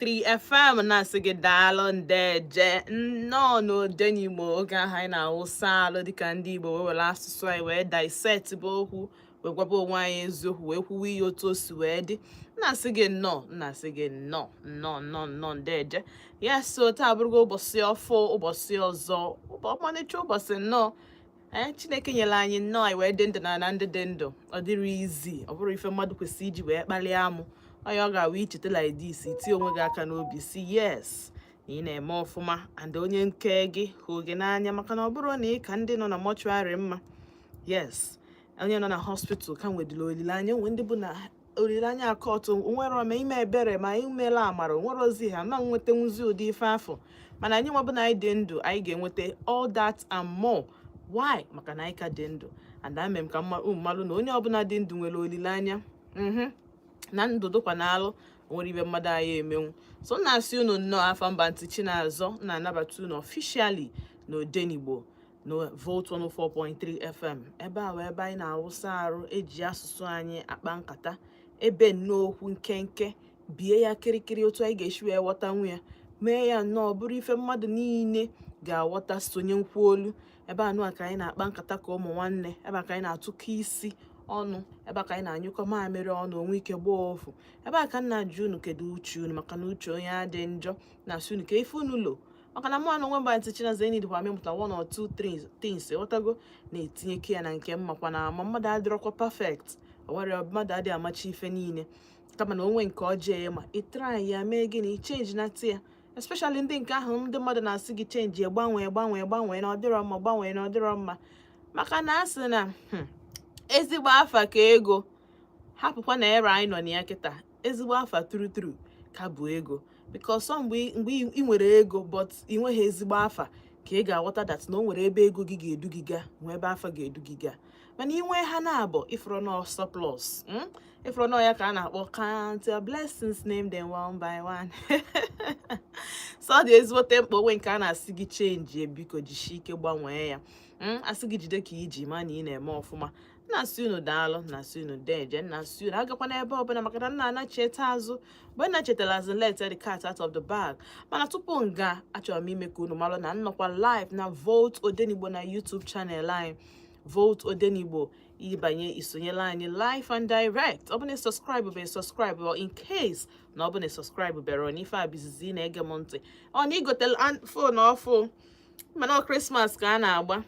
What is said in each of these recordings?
3 FM na-asị gị daalụ, ndeje, nnọọ n'Odenigbo. Oge ahụ anyị na-awụsa alụ dịka ndị Igbo, wee were asụsụ anyị wee dissect bụ okwu, wee gwaba onwe anyị eziokwu, wee kwuwe ihe otu o si wee dị. Nna-asị gị nnọọ, nna-asị gị nnọọ, nnọọ, nnọọ, nnọọ, ndeje. Yes, so taa abụrụgo ụbọchị ọfụ, ụbọchị ọzọ, ọmalịcha ụbọchị nnọọ. Ee, Chineke nyere anyị nnọọ, anyị wee dị ndụ na na ndị dị ndụ. Ọ dịrị izi, ọ bụrụ ife mmadụ kwesịrị iji wee kpalie amụ onye ọ ga-awụ icheta like this, itinye onwe gị aka n'obi si yes, na ị na-eme ọfụma and onye nke gị hụ gị n'anya, maka na ọ bụrụ na ị ka ndị nọ na mortuary mma. Yes, onye nọ na hospital ka nwedịrị olileanya. Onwe ndị bụ na olileanya akọtụ onwere ma ime ebere ma imela amara onwere ozi ha ma nwetanwuzi ụdị ife afọ. Mana anyị nwabụ na anyị dị ndụ, anyị ga-enweta all that and more. Why? Maka na anyị ka dị ndụ and ame m ka ụmụ mmadụ na onye ọbụla dị ndụ nwere olileanya na ndụ dụkwa n'alụ onwere ibe mmadụ anyị emenwu. So m na-asị unu nnọọ. Afa mba ntị Chinazọ na-anabata unu officially na Odenigbo na Volt 104.3 FM. Ebe a wee ebe anyị na-awụsa arụ, eji asụsụ anyị akpa nkata, ebe nnọọ okwu nkenke bie ya kịrịkịrị otu anyị ga-esi wee ghọtanwu ya, mee ya nnọọ bụrụ ife mmadụ niile ga-aghọta, sonye nkwu olu. Ebe anụ a ka anyị na-akpa nkata ka ụmụ nwanne, ebe a ka anyị na-atụkọ isi ọnụ, ebe a ka anyị na-anyụkọ mamịrị ọnụ onwe ike gbaa ofu. Ebe a ka m na-ajụ unu kedu uche unu, maka na uche onye adị njọ. Na-asị unu ka ife unu lo, maka na mụ na onwe mba ntị Chinazọ enyi dịkwa mịmụta one or two things, ghọtago, na-etinyeke ya na nke m, makwa na ama mmadụ adịrọkwa perfect. O nwere mmadụ adịghị amachi ife niile, kama na onwe nke ọjọọ ya ma ị try ya mee gịnị, change na ya, especially ndị nke ahụ ndị mmadụ na-asị gị change, gbanwee, gbanwee, gbanwee, na ọ dịrọ mma, gbanwee, na ọ dịrọ mma, maka na a sị na ezigbo afa ka ego. Hapụkwa na era anyị nọ na ya kịta, ezigbo afa true true ka bụ ego, because ọ mgbe ị nwere ego but ị nweghị ezigbo afa ka ị ga-aghọta that na o nwere ebe ego gị ga-edu gị gaa, nwee ebe afa ga-edu gị gaa. Mana ị nwee ha na-abụ ifuru nọ surplus, Ifuru nọ ya ka a na-akpọ "Count your blessings, name them one by one." So ọ dị ezigbote mkpa, onwe nke a na-asị gị change, biko jisie ike gbanwee ya. Asị gị jide ka iji ma na ị na-eme ọfụma. Na-asị unu daalụ, na-asị unu deje, na-asị unu agakwa n'ebe ọbụla, maka na nna anacheta azụ mgbe nna chetara azụ, let the cat out of the bag. Mana tupu nga, achọrọ m ime ka unu malụ na nnọkwa live na Volt Odenigbo na YouTube channel anyị, Volt Odenigbo. Ịbanye isonyela anyị live and direct. Ọ bụ na subscribe bụ subscribe, or in case na ọ bụ na subscribe bere n'ife a bizizi na-ege m ntị, ọ na igote phone ọfụ, mana ọ Christmas ka a na-agba.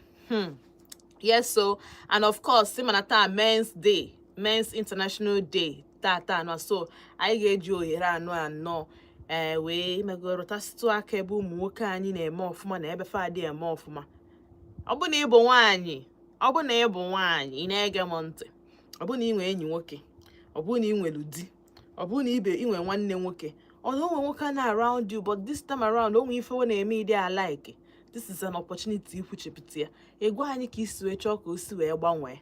Yes, so and of course si mana taa Men's Day, Men's International Day taa taa nọ. So anyị ga-eji ohere anọ anọ ee wee megorụtasịtụ aka ebe ụmụ nwoke anyị na-eme ọfụma na ebe fa adị eme ọfụma. Ọ bụ na ị bụ nwaanyị, ọ bụ na ị bụ nwaanyị ị na-ege m ntị, ọ bụ na ị nwee enyi nwoke, ọ bụ na ị nwere di, ọ bụ na ibe ị nwee nwanne nwoke, ọ na onwe nwoke na around you, but this time around onwe ife ọ na-eme ịdị alike, this is an opportunity ikwuchepụta ya, ịgwa anyị ka isi wee chọọ ka o si wee gbanwee.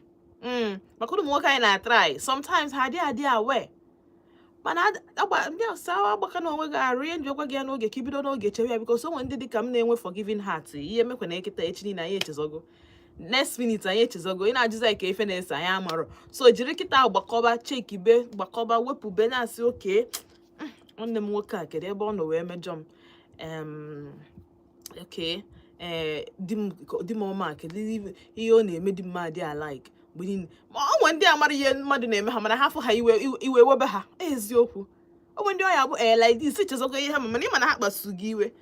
Maka ụmụ nwoke anyị na-atry sometimes, ha adịghị adị aware. Mana ndị ọsa agbaka na onwe gị arụ ihe njikwa gị ya n'oge ka ibido n'oge chewe ya, because onwe ndị dị ka m na-enwe forgiving heart. Ihe mekwa na ekịta echi niile anyị echezogo, next minute anyị echezogo. Ị na-ajụzi anyị ka efe na-ese anyị amarọ. So jiri kịta gbakọba, chekibe, gbakọba, wepụbe, na-asị oke nwanne m nwoke a, kedu ebe ọ nọ wee mejọ m? Okay, ee, di m ọma, kedu ihe ọ na-eme di m adị alike mgbe niile? Ma ọ nwee ndị amara ihe mmadụ na-eme ha, mana ha fụ ha iwe iwe webe ha. Eziokwu, ọ bụ ndị ọya bụ ee like this, chezọgo ihe ha ma, mana ị ma na ha kpasu gị iwe,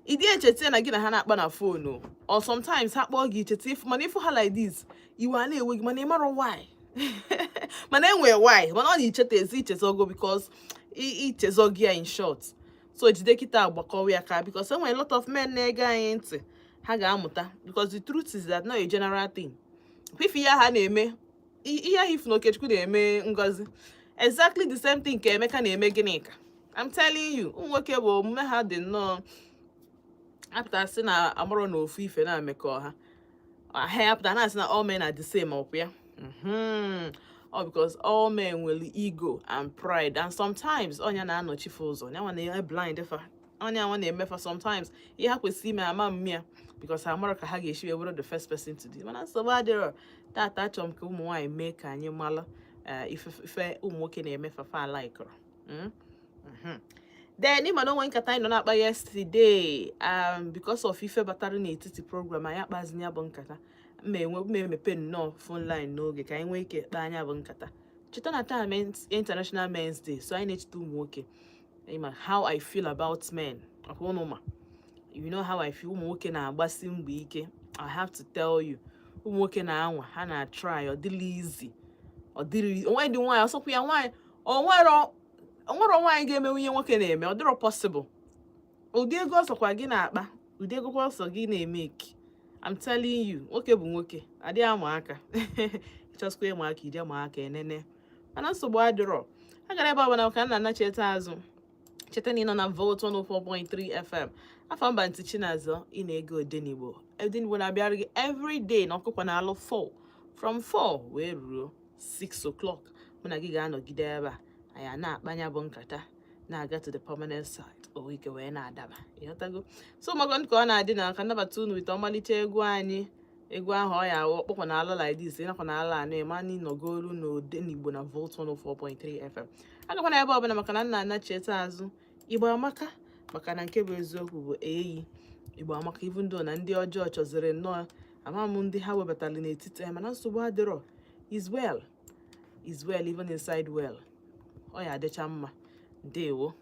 ịdị echeta na gị na ha na-akpa na phone, or sometimes ha kpọọ gị, icheta ifu, mana ịfụ ha like this, iwe a na-ewe gị, mana ị marọ why, mana enwee why, mana ọ na-icheta ezi ichezogo because ichezo gị ya in short. So jide kịta gbakọwa ya ka, because enwere lot of men na-ege anyị ntị, ha ga-amụta, because the truth is that not a general thing. Ife ihe ha na-eme, ihe ahụ ifu na Okechukwu na-eme Ngozi, exactly the same thing ka Emeka na-eme Gịnịka. I'm telling you, ụmụ nwoke bụ omume ha dị nnọọ apụta sị na amụrụ na ofu ife na-emekọ ha ha apụta na-asị na all men are the same. Ọkwa ya. Ọ because all men nwere ego and pride, and sometimes ọnya na-anọchife ụzọ, ọnya nwa na blind fa, ọnya nwa na-emefa sometimes ihe ha kwesịrị ime ama mmịa, because ha mara ka ha ga-esi wee bụrụ the first person to do. Mana nsogbu adịrọ. Tata achọrọ m ka ụmụ nwaanyị mee ka anyị mara ife ife ụmụ nwoke na-eme fafa alaikọrọ. Then ịma na onwe nkata anyị nọ na-akpa yesterday, because of ife batara n'etiti program anyị, akpazi ya bụ nkata. Mma enwe mma emepe nnọọ phone line n'oge ka anyị nwee ike kpaa anya bụ nkata. Cheta na taa International Men's Day, so anyị na-echeta ụmụ nwoke. Ịma how I feel about men, ọkwa ụnụ ma, you know how I feel. Ụmụ nwoke na-agbasi mbọ ike. I have to tell you, ụmụ nwoke na-anwa, ha na-try. Ọ dịrị easy, ọ dịrị onwe dị nwaanyị ọsọkwa ya nwaanyị. Onwero onwero nwaanyị ga-emenwu ihe nwoke na-eme. Ọ dịrọ possible. Ụdị ego ọsọkwa gị na-akpa, ụdị ego kwa ọsọ gị na-emeki, I'm telling you, nwoke bụ nwoke, adịghị ama aka. Ịchọsikwa ịma aka, ije ma aka enene, mana nsogbu adịrọ. A gara ebe ọbụla ka m na-anacheta azụ. Cheta na ị nọ na Volt 104.3 FM. Afọ mba ntị Chinazọ, ị na-ege Odenigbo. Odenigbo na-abịara gị every day na ọkụkọ na-alụ 4, from 4 wee ruo 6 o'clock. Mụ na gị ga-anọgide ebe a, anyị a na-akpanya bụ nkata na-aga to the permanent site, o ike wee na-adaba. Ịghọtago? So maka ka ọ na-adị na ka nnabata unu wite ọmalịcha egwu anyị. Egwu ahụ ọ ya awụ ọkpọkwa na ala like this, ịnakwa na ala anọ ịma na ịnọgolu n'Odenigbo na Volt 104.3 FM. Agakwana ebe ọbụla, maka na nna anacheta azụ. Igbo amaka, maka na nke bụ eziokwu bụ eyi Igbo amaka, even though na ndị ọjọọ chọziri nnọọ ama m ndị ha webatara n'etiti ya, mana nsogbu adịrọ. Is well, is well, even inside well, ọ ya adịcha mma. Ndewo.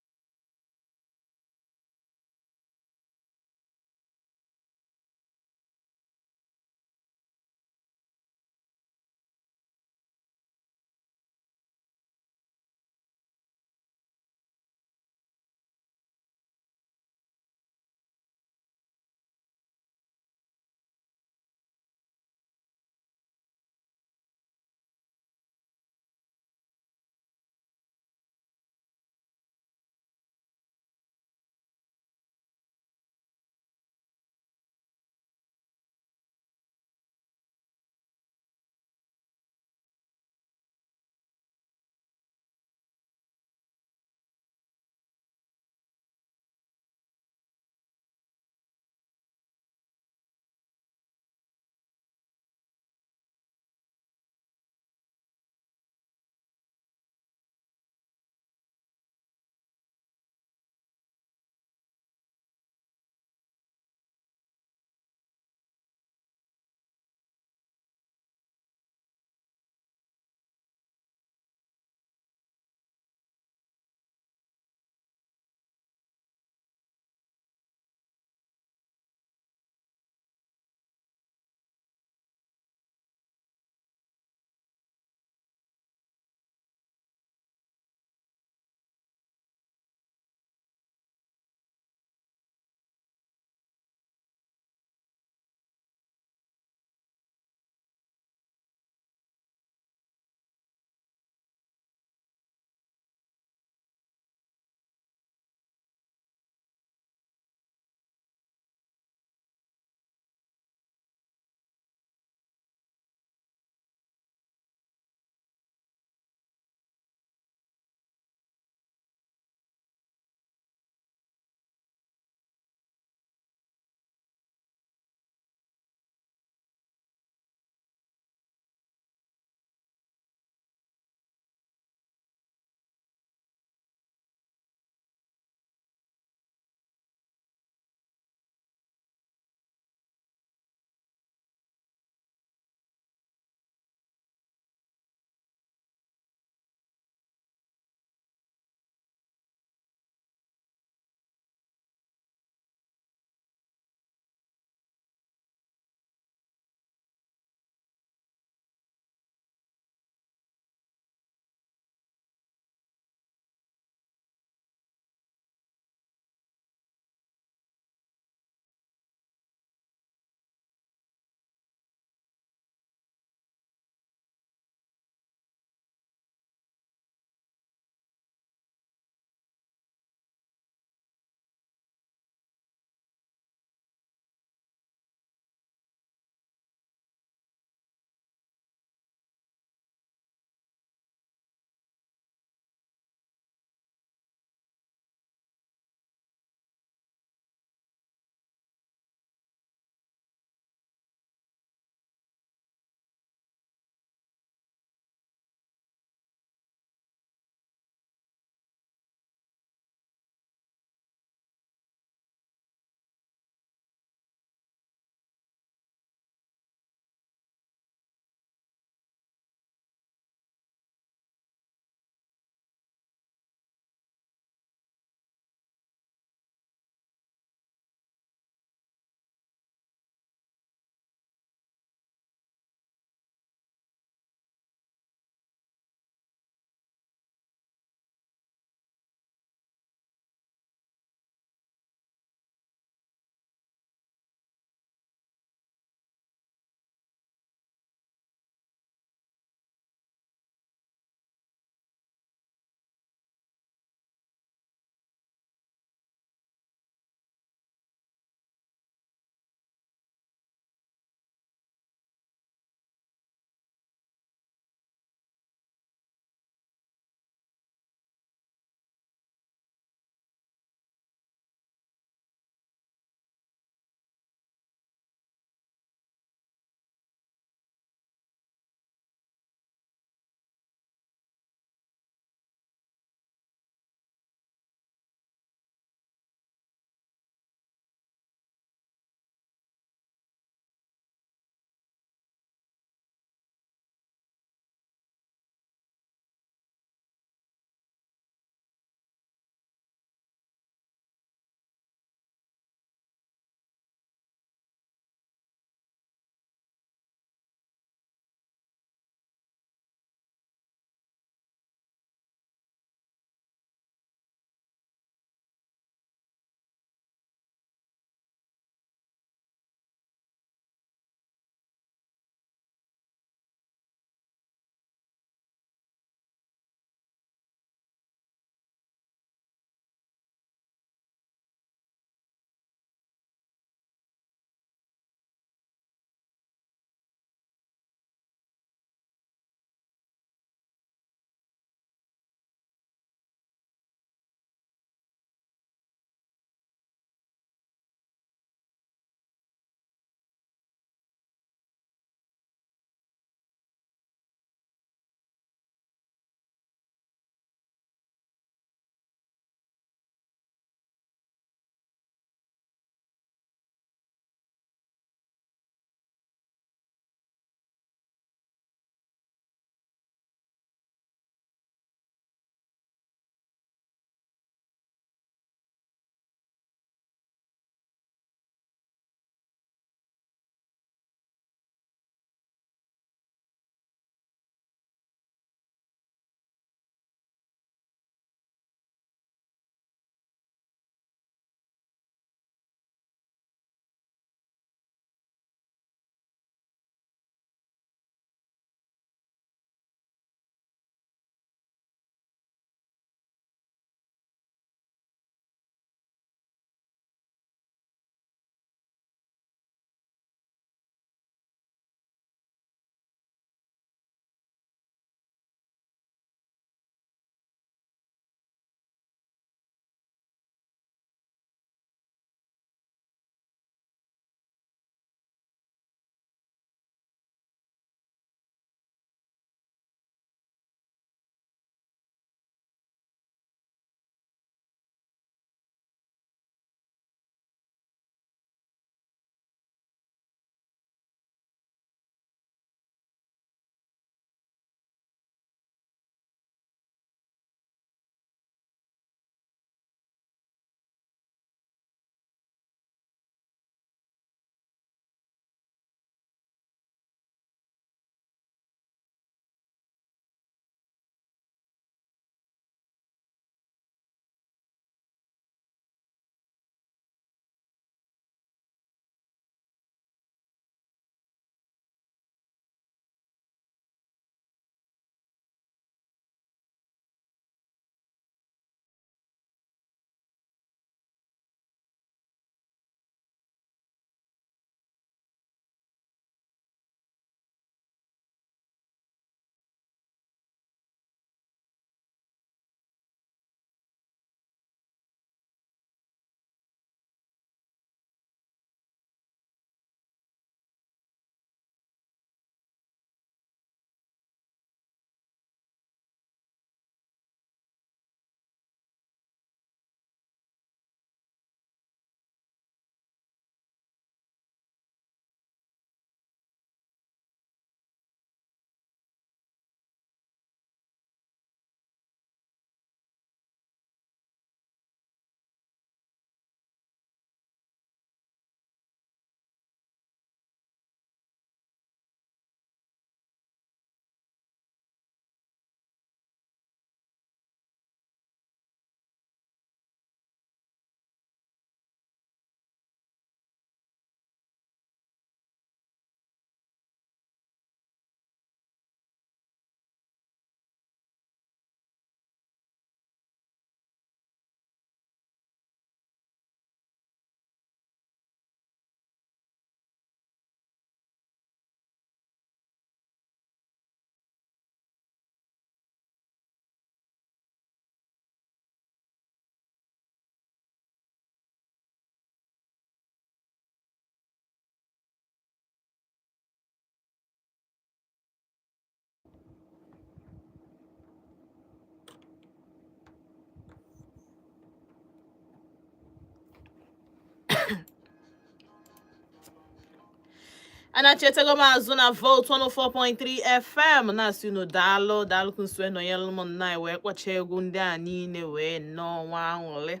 Anachetago m azụ na Volt 104.3 FM, na-asị unu daalụ, daalụ nso nọnyelụ m nna wee kpọchaa egwu ndị a niile, wee nnọọ nwa aṅụrị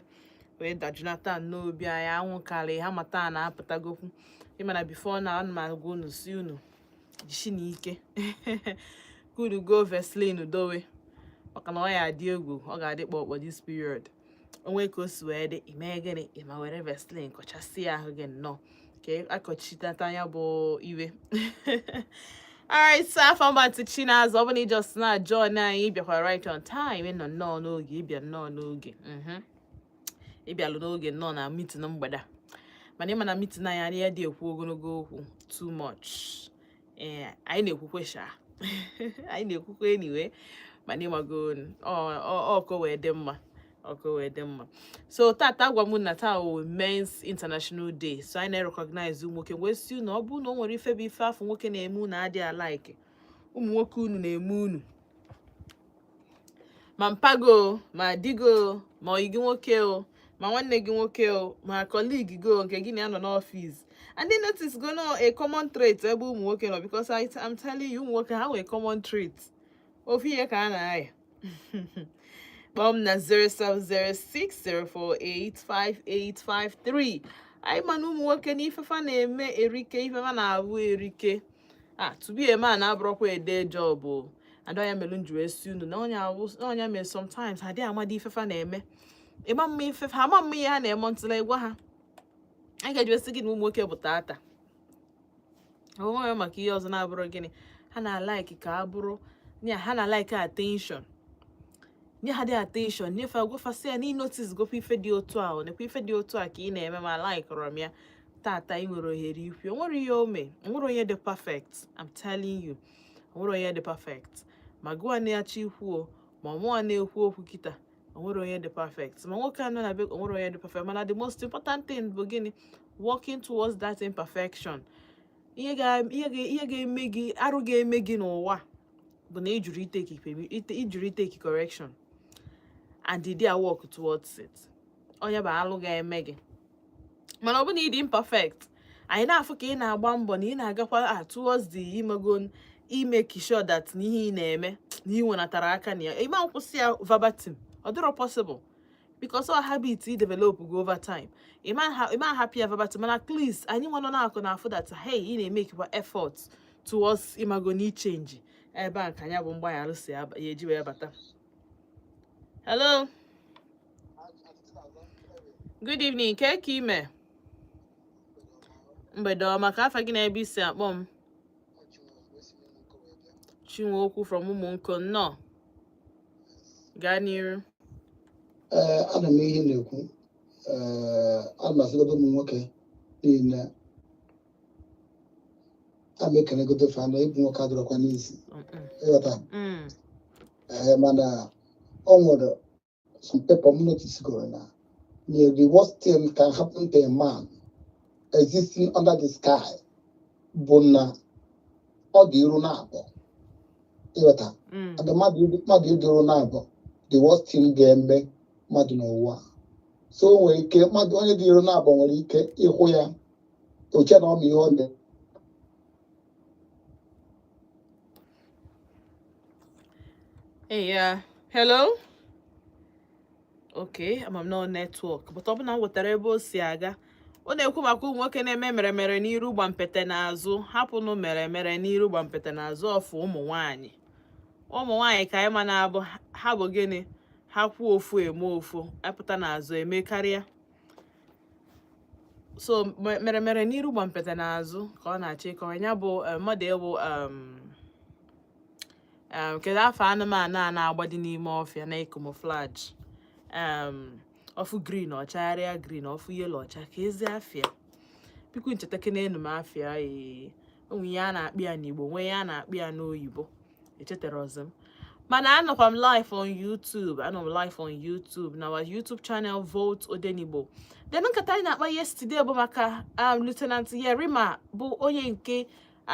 wee dajunata n'obi anyị. Anwụ karị ha mata na-apụtagokwu. Ịmana before na ana m agwa unu, si unu jishi na ike ka unu go Vaseline dowe, maka na ọ ya adị egwu, ọ ga-adị kpọkpọ this period. Onwe ka o si wee dị, ime gịnị? Ịma were Vaseline kọchasịa ahụ gị nnọọ ka akọchitata ya bụ iwe. Alright, so afọ mgbatị Chinazụ, ọ bụ na ị just na join anyị, ịbịakwa right on time. Ịnọ nnọọ n'oge, ịbịa nnọọ n'oge, ịbịalụ n'oge nnọọ na meeting mgbede a. Mana ịma na meeting anyị, anyị dị ekwu ogologo okwu too much. Ee, anyị na-ekwukwe sha, anyị na-ekwukwe anyway, mana ịmago ọkọ wee dị mma, ọkọ wee dị mma. So tata, gwa m na taa wụ Men's International Day, so anyị na-recognize ụmụ nwoke, wee sị na ọ bụrụ na o nwere ife bụ ife afọ nwoke na-eme unu adịghị alike, ụmụ nwoke unu na-eme unu, ma mpago, ma digo, ma oyi gị nwoke o, ma nwanne gị nwoke o, ma colleague gị o, nke gị na ya nọ n'ọfịs. And then notice go no a common trait ebe ụmụ nwoke nọ, because I'm telling you, ụmụ nwoke ha nwere common trait, ofu ihe ka a na-aya. Kpọọ m na 07060485853. Anyị ma na ụmụ nwoke na ifefa na-eme erike, ifefa na-abụ erike. Ah, to be a man abụrụkwa a day job o. And ya mere m ji wee si unu na onye awụ onye mere sometimes ha dị amadi ifefa na-eme. Ịma mma ifefa ha, ama mma ihe ha na-eme ntụla ịgwa ha. Anyị ga-eji wee sị gị na ụmụ nwoke bụ tata onwe maka ihe ọzọ na-abụrụ gịnị? Ha na-alike ka a bụrụ ya, ha na-alike attention. Nye ha dị attention, nyefe gwafasị ya na ị notice gokwa ife dị otu a, ọ nekwa ife dị otu a ka ị na-eme, ma likeọrọ m ya. Tata ị nwere ohere ikwu o nwere ihe o mee. O nwere onye dị perfect, I'm telling you, o nwere onye dị perfect. Ma gụwa na-achọ ikwu o, ma ọmụwa na-ekwu okwu kịta, o nwere onye dị perfect, ma nwoke anọ na be, o nwere onye dị perfect. Mana the most important thing bụ gịnị? Working towards that imperfection. Ihe ga-eme gị arụ ga-eme gị n'ụwa bụ na ị jụrụ itake correction and the day work towards it. Onye bụ alụ ga-eme gị. Mana ọ bụ na ị dị imperfect, anyị na-afụ ka ị na-agba mbọ na ị na-agakwa towards the imego ime sure that na ihe ị na-eme na ị nwenatara aka na ya, ịma nkwụsị ya verbatim. Ọ dịrọ possible, because ọ habit ị develop go over time. Ịma hapụ ya verbatim, mana at least anyị nwa nọ na-akụ na-afụ that, hey, ị na-emekwa effort towards ịmago na ichange. Ebe a ka ya bụ mgbagharụ si ya eji wee bata. Hello, good evening. Ke ka ime? Mgbede ọma. Ka afa gị na ebe isi akpọ m? Chinweokwu from Ụmụnko, nnọọ, gaa n'iru. Ee, ana m ihe na-ekwu. Ee, ana m asịgodo ụmụ nwoke niile, a m ekenegodo fa na ịbụ nwoke adịrọkwa n'isi. Ịghọta? Mm. Ee, mana ọ nwere some people m notice goro na the worst thing can happen to a man existing under the sky bụ na ọ dị iru na-abụọ. Ịghọta? Mm. And mmadụ ịdị iru na-abụọ, the worst thing ga-eme mmadụ n'ụwa. So o nwere ike mmadụ onye dị iru na-abụọ nwere ike ịhụ ya oche na ọma ihe ọ na Hey, yeah. Hello? Okay, ama m nọ network, but ọ bụ na m wetara ebe o si aga. Ọ na-ekwu maka ụmụ nwoke na-eme meremere n'iru, gbampete n'azụ. Hapụnụ meremere n'iru, gbampete n'azụ. Ọfụ ụmụ nwanyị, ụmụ nwanyị ka anyị ma na-abụ ha bụ gịnị? Ha kwuo ofu, eme ofu, apụta n'azụ eme karịa. So meremere n'iru, gbampete n'azụ ka ọ na-achọ ịkọwa ya bụ mmadụ ịwụ kedu afọ anụmanụ a na-agbadi n'ime ọfịa na camouflage, ọfụ green ọchagharịa green, ọfụ yellow ọcha ka ezi afịa. Biko ncheta kene m afịa. Ee, onwe ihe a na-akpị ya n'Igbo, nwee ihe a na-akpị ya n'oyibo, echetara ọzọ m. Mana anọkwa m live on YouTube, anọ m live on YouTube na our YouTube channel, Volt Odenigbo. Then nkata anyị na-akpa yesterday bụ maka Lieutenant Yerima, bụ onye nke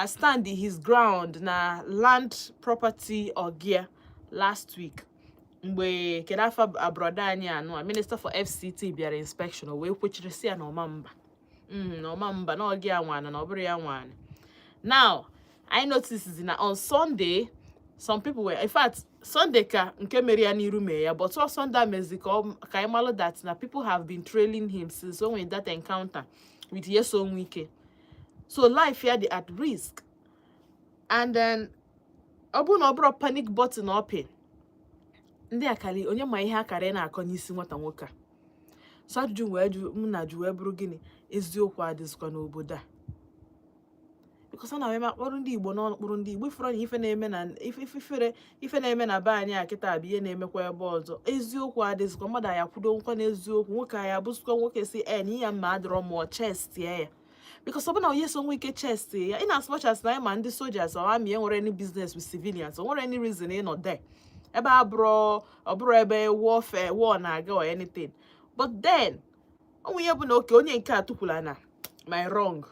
stand his ground na land property ogia last week, mgbe kedu afọ abroda anyị anụ a, Minister for FCT, bịara inspection, o wee kwechiri si ya na ọma mba, na ọma mba, na ọgị ya nwana, na ọ bụrụ ya nwana. Now I notice na on Sunday some people were, in fact, Sunday ka nke mere ya n'iru mee ya, but ọ Sunday mezi ka ka anyị malụ that na people have been trailing him since o nwere that encounter with Nyesom Wike. So life ya dị at risk. And then ọ bụrụ na ọ bụrụ panic button ọpị ndị akara, onye ma ihe akara ị na-akọ n'isi nwata nwoke a. So ajụjụ wee jụ m na jụ wee bụrụ, gịnị? Eziokwu adịzikwa n'obodo a? Because ọ na-eme akpọrọ ndị Igbo n'ọnụ, kpụrụ ndị Igbo ifere na ife na-eme na ife ifere ife na-eme na be anyị a kịta bụ ihe na-emekwa ebe ọzọ. Eziokwu adịzikwa? Mmadụ anyị akwudo nkwa n'eziokwu? Nwoke anyị abụzikwa nwoke si e na ihe mma adịrọ mụọ chest ya ya, because ọ bụ na onye so nwe ike chest ya, in as much as na anyị ma ndị soldiers or army enwere any business with civilians, o nwere any reason ịnọ there ebe a bụrụ ọ bụrụ ebe warfare, war na-aga or anything. But then onwe ihe bụ na oke onye nke a tụkwula na my wrong,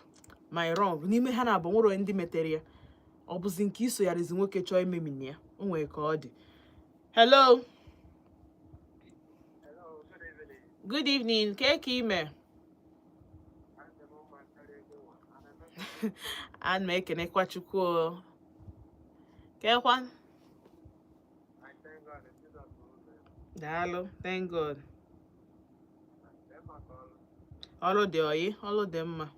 my wrong n'ime ha na-abụ nwere onye ndị metere ya, ọ bụzi nke iso ya rezi nwoke chọọ imemini ya. O nwere ka ọ dị. Hello. Hello, good evening. Good evening. Ke ka ime? Adị m mma karịa gị nwa. Ana m Ana m ekenekwa Chukwu o. Kekwa? I thank God that Jesus bụ ụzọ. Daalụ, thank God. Ee, maka ọrụ. Ọrụ dị oyi, ọrụ dị mma.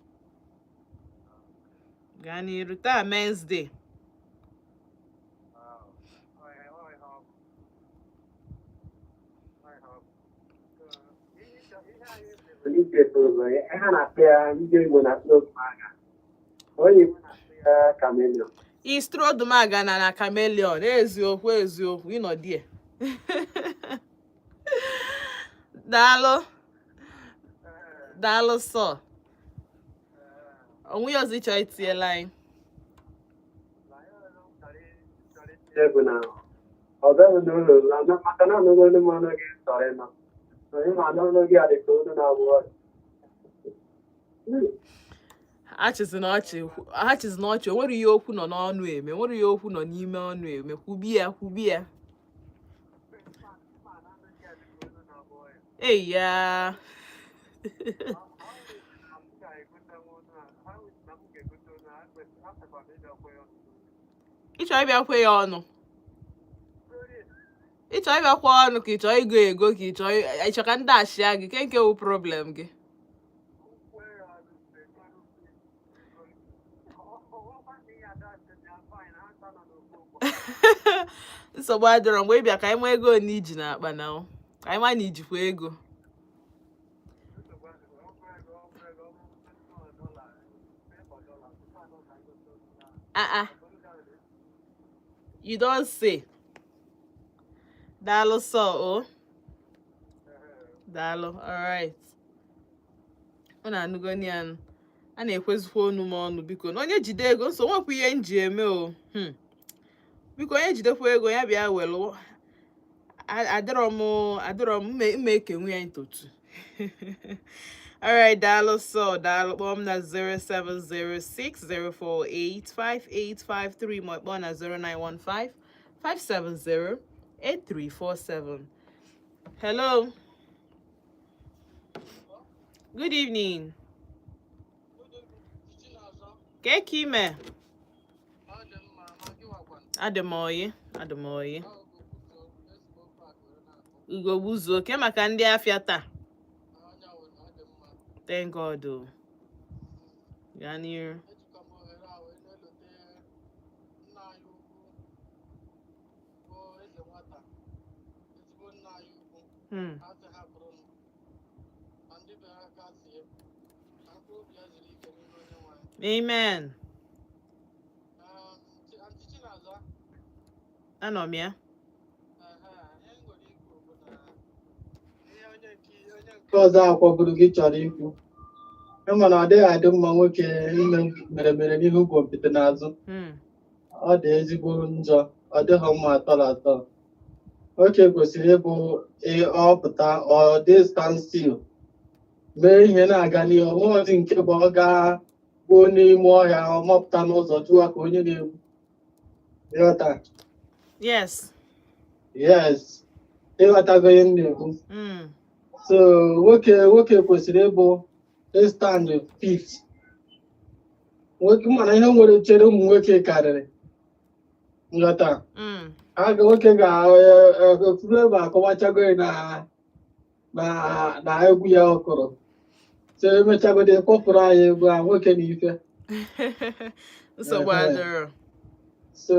Gaa n'iru. Taa Men's Day. Wow. Ọ ihe ọ bụ. Ọ ihe ọ bụ. So, ihe anyị bụ bụ ihe a na-akpọ ya, ndị Igbo na-akpọ odumaga. Onye Igbo na-akpọ ya chameleon. Istrodumaga na chameleon, eziokwu, eziokwu, ịnọ die. Daalụ, daalụ sọ. Onwe ya ọzọ ịchọ itinyela anyị? Bụ na ọ bịaghị n'ụlọ maka na anụgo olu m, ọnụ gị chọrọ ịnọ. Onye ma n'ọnụ gị a dị ka olu na-agwụ ọrịa. Achịzi na ọchị, achịzi na ọchị. O nwere ihe okwu nọ n'ọnụ eme, nwere ihe okwu nọ n'ime ọnụ eme. Kwubi ya, kwubi ya. Ei ya. Ị chọrọ ịbịa kwe ya ọnụ, ị chọrọ ịbịa kwa ọnụ, ka ị chọrọ ịgo ego, ka ị chọrọ ịchọ ka ndị ashịa gị ke nke wụ problem gị. Nsogbu adịrọ. Mgbe ị bịa ka anyị ma ego one iji n'akpa na ka anyị ma na ijikwa ego. Ah ah, you don say. Daalụ sọ o, daalụ. Alright, ọ na-anụgo ya nụ. A na-ekwezikwa onu m ọnụ. Biko, na onye jide ego nso nwekwa ihe m ji eme o. Biko, onye jidekwa ego ya bịa welụ. Adịrọ m, adịrọ m mma ekenwu ya ntotu. Alright, daalụ sọ, daalụ. Kpọọ m na 07060485853 ma kpọọ na 09155708347. Hello, good evening. Ke ka ime? Adị m oyi, adị m oyi. Ugo gbuzuo. Ke maka ndị afịa taa? Thank God o. Gaa n'iru. Ejikwa m ohere a wee na-elote nna anyị ukwu bụ eze nwata, ezigbo nna anyị ukwu. Asị hapụrụ m ma ndị be ha kasie ka mkpụrụ obi ya zuru ike n'ime Onye nwe anyị. Amen. Aunty Chinaza. Anọ m ya. Ehe, ihe m nwere ikwu bụ na ihe onye nke ọzọ akwaburu gị chọrọ ikwu, ịma na ọ dịghị adị mma nwoke ime mere mere n'ihu bụ mpete n'azụ. Ọ dị ezigbo njọ, ọ dịghị mma atọ na atọ. Nwoke kwesịrị ịbụ ọ pụta, ọ dị stand still, mee ihe na-aga n'ihu. Onweghịzi nke bụ ọ gaa gbuo n'ime ọhịa, ọ mapụta n'ụzọ jụwa ka onye na-egbu. Ịghọta? Yes. Yes, ịghọtago ihe m na-ekwu? Mm. So nwoke kwesịrị ịbụ stand fit. Nwoke mana ihe nwere chere ụmụ nwoke karịrị nghọta. Aga nwoke ga-efuru akọwachago ya na egwu ya ọ kụrụ, so emechagodi kpọpụrụ anyị egwu a, nwoke na ife. Nsogbu adịrọ. So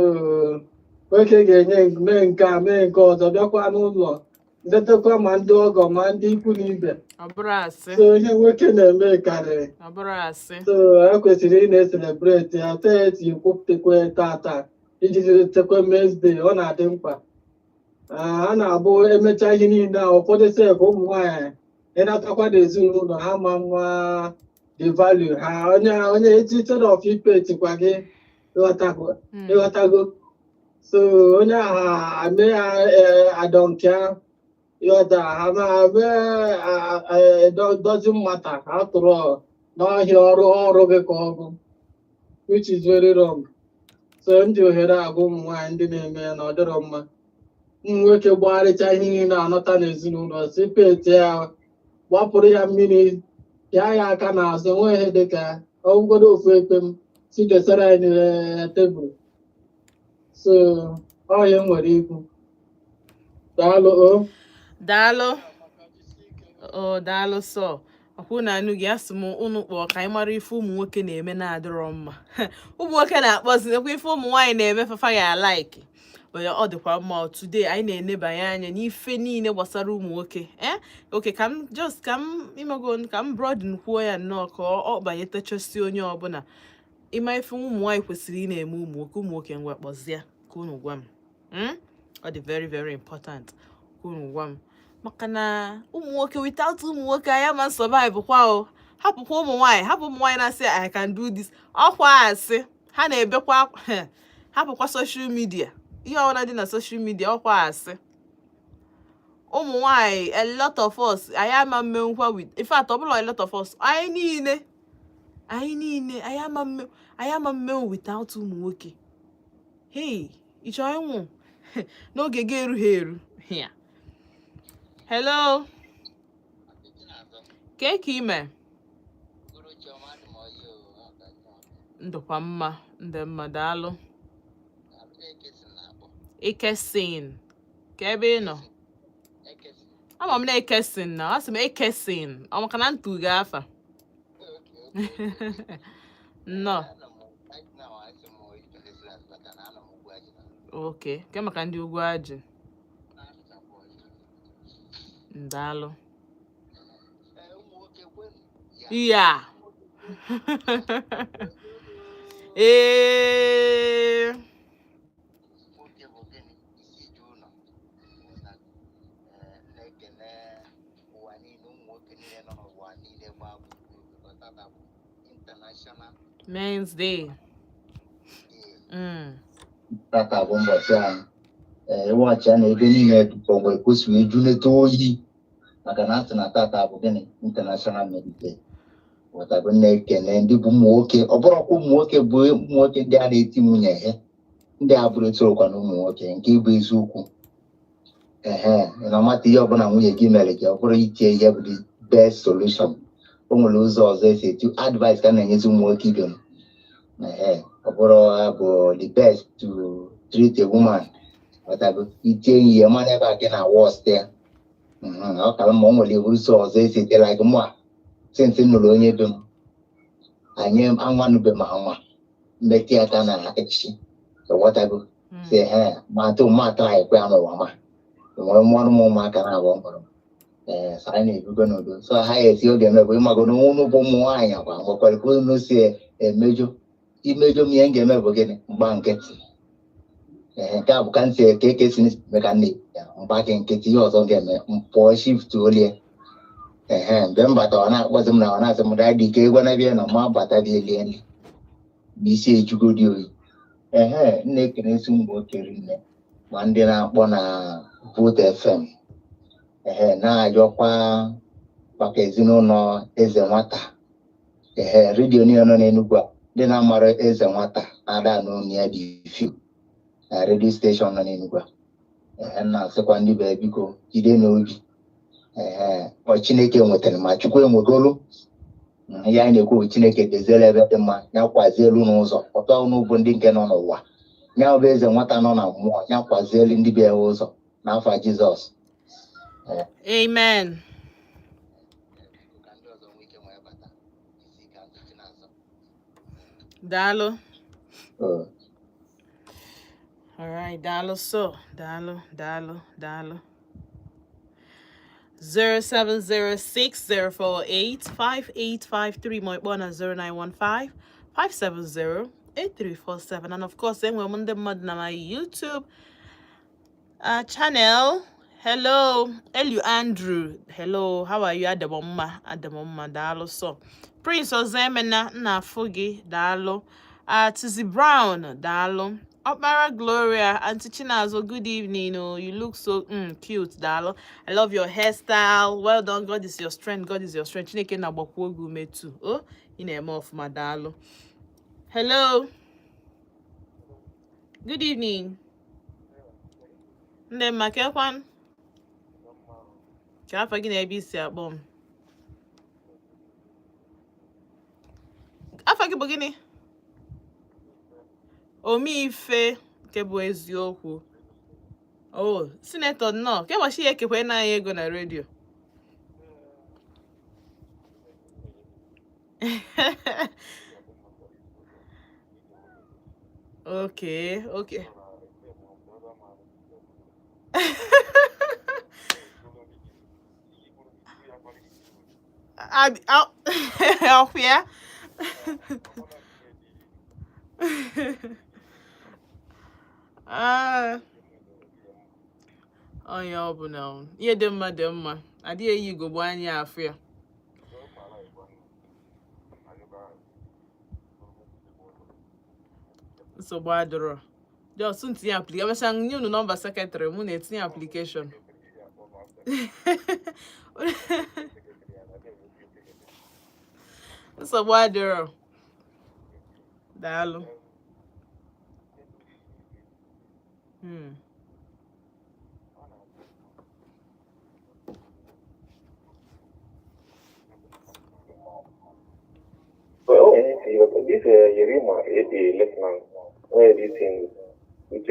nwoke ga-enye, mee nke a, mee nke ọzọ, bịakwa n'ụlọ letakwa ma ndị ọgọ ma ndị ikwu na ibe. Ọ bụrụ asị. So ihe nwoke na-eme karịrị. Ọ bụrụ asị. So e kwesịrị ị na-ecelebrate ya taa, eti kwupụtakwa tata iji tekwa Men's Day. Ọ na-adị mkpa. Ah, a na-abụ emecha ihe niile a, ụfọdụ sef ụmụ nwaanyị ịnatakwa n'ezinụlọ ha ma nwa the value ha, onye instead of ipetikwa gị, ịghọtago? Ịghọtago? So onye ahụ ame ya adọnkịa, ịghọta? Ha ma mee doesn't matter, ha tụrụ n'ọhịa ọrụ gị ka ọ bụ, which is very wrong. So ndị ohere agwa ụmụ nwaanyị ndị na-eme ya na ọ dịrọ mma. Ụmụ nwoke gbagharịcha ihe niile anọta n'ezinụlọ, si peti ya, gbapụrụ ya mmiri, pịa ya aka n'azụ, nwee ihe dịka ọgwụgodo ofu ekpe m si desara ya n'tebụl. So ọ ihe m nwere ikwu. Daalụ o. Daalụ o, daalụ. Sọ ọkwụ na anụ gị, asị m unu kpọọ ka anyị mara ife ụmụ nwoke na-eme na-adịrọ mma. Ụmụ nwoke na-akpọzi ekwe ife ụmụ nwaanyị na-eme fafa ya like onye ọ dịkwa mma. Today anyị na-enebanye anya n'ife niile gbasara ụmụ nwoke. Okay, ka m just ka m imego ka m broaden kwuo ya nnọọ ka ọ banyetechasi onye ọbụla. Ịma ife ụmụ nwaanyị kwesịrị ị na-eme ụmụ nwoke? Ụmụ nwoke, ngwa, kpọzie ka unu gwa m. Ọ dị very very important ka unu gwa m, maka na ụmụ nwoke, without ụmụ nwoke anyị ama survive kwa o. Hapụkwa ụmụ nwaanyị, hapụ ụmụ nwaanyị na-asị, "I can do this." Ọkwa asị ha na-ebekwa. Hapụkwa social media, ihe ọbụla dị na social media, ọkwa asị ụmụ nwanyị. A lot of us, anyị ama mmenwukwa with, in fact, ọ bụla a lot of us, anyị niile, anyị niile, anyị ama mmenwu without ụmụ nwoke. Hey, ị chọrọ ịnwụ n'oge gị erughị eru ya? Hello, kee ka ime? Ndụkwa mma, ndị mma, daalụ. Ekesin ka ebe ị nọ? Ama m na Ekesin na asị m Ekesin, ọ maka na ntu gị afa. Nnọọ. Okay, ke maka ndị ugwu ajị? Ndalụ iya. Ee. Nwoke bụ gịnị isi ji ụlọ na na-ekene ụwa niile, ụmụ nwoke niile nọ n'ụwa niile gbaa gburugburu, because tata bụ International Men's Day. Day. Tata bụ ụbọchị anyị. Ee, ịwọchị ya na ebe niile dịka mgbe kwesịrị ejuneta oyi, maka na asị na tata bụ gịnị? International Men's Day. Ghọtago? Na-ekene ndị bụ ụmụ nwoke. Ọ bụrụkwa ụmụ nwoke bụ ụmụ nwoke ndị a na-eti nwunye ha, ndị a bụrụ etorokwa na ụmụ nwoke nke bụ eziokwu. Ehe, ị na-amata ihe ọbụla nwunye gị mere gị, ọ bụrụ itie ihe bụ the best solution. O nwere ụzọ ọzọ esi etu advice ka a na-enyezi ụmụ nwoke ibe m. Ehe, ọ bụrụ ya bụ the best to treat a woman. Ghọtago? Itie ihe mana ebe a gị na worst ya. Ọ kara mma o nwere ụzọ ọzọ esi ete, like mụ a, since m nụrụ onye be m, anyị anwanube m anwa mmetụ ya aka na echi. Ghọtago? Si he ma tụ ma try kwe ya n'ụwa, ma nwere mụọrụ m ụmụaka na abụọ mụrụ m. Ee, so anyị na-ebigo n'udo. So ha esi oge eme bụ ịmago na unu bụ ụmụ nwaanyị akwa nwekwara ka unu si emejọ imejọ m. Ihe m ga-eme bụ gịnị? Mgba nkịtị. Ee, nke a bụ ka m si ka eke si eme ka m na-ekwu ya, mgba gị nkịtị. Ihe ọzọ m ga-eme, m pụọ, shift olie. Ehe, mgbe m bata, ọ na-akpọzi m na ọ na-asị m, "Daddy, ka ego na bịa na ma bata bịa lie nri ma isi ejugodi oyi." Ehe, m na-ekenesi ụmụ nwoke rinne, ma ndị na-akpọ na Volt FM. Ehe, na-ayọkwa maka ezinụlọ eze nwata. Ehe, redio niile nọ n'Enugwu a, ndị na-amara eze nwata na-ada n'onu ya dị few na redio station nọ n'Enugwu a. Ehe, m na-asịkwa ndị be, biko jide n'obi. Ehe, ọ Chineke nwetara ma Chukwu enwegolu. Ihe anyị na-ekwu bụ Chineke deziela ebe dị mma, ya kwazielu n'ụzọ ọtọ unu bụ ndị nke nọ n'ụwa, ya bụ eze nwata nọ na mmụọ, ya kwazielu ndị bịa ụzọ n'afa Jizọs. Amen. Ka ndị ọzọ nwee ike nwee bata isi ka ndị Chinazọ. Daalụ. Oh. All right, daalụ so, daalụ, daalụ, daalụ. 07060485853, ma ịkpọ na 09155708347. And of course, enwere m ndị mmadụ na my YouTube channel. Hello, Elu Andrew. Hello, how are you? Adamomma, Adamomma, daalụ so. Prince Ozemena, nna afụ gị, daalụ. Tizi Brown, daalụ. Okpara Gloria, Auntie Chinazo, good evening. Oh, you look so cute, daalụ. I love your hairstyle. Well done. God is your strength. God is your strength. Chineke na-agbakwa oge ume too. Oh, ị na-eme ọfụma, daalụ. Hello. Good evening. Ndị mma kekwan? Ka afa gị na ebe isi akpọ m? Afa gị bụ gịnị? Omeife nke bụ eziokwu. Oh, Senator nnọọ. Kemgbe ya ekekwe na anyị ego na redio. Okay, okay. Ọkwa ya? Ah, onye ọ bụla ihe dị mma dị mma, adịghị eyi ugogbe anya afụ ya. Nsogbu adịrọ, just ntinye application, emechaa nye unu nọmba secretary mụ na-etinye application. Nsogbu adịrọ, daalụ. Well, this Yerima, the lieutenant, where this thing with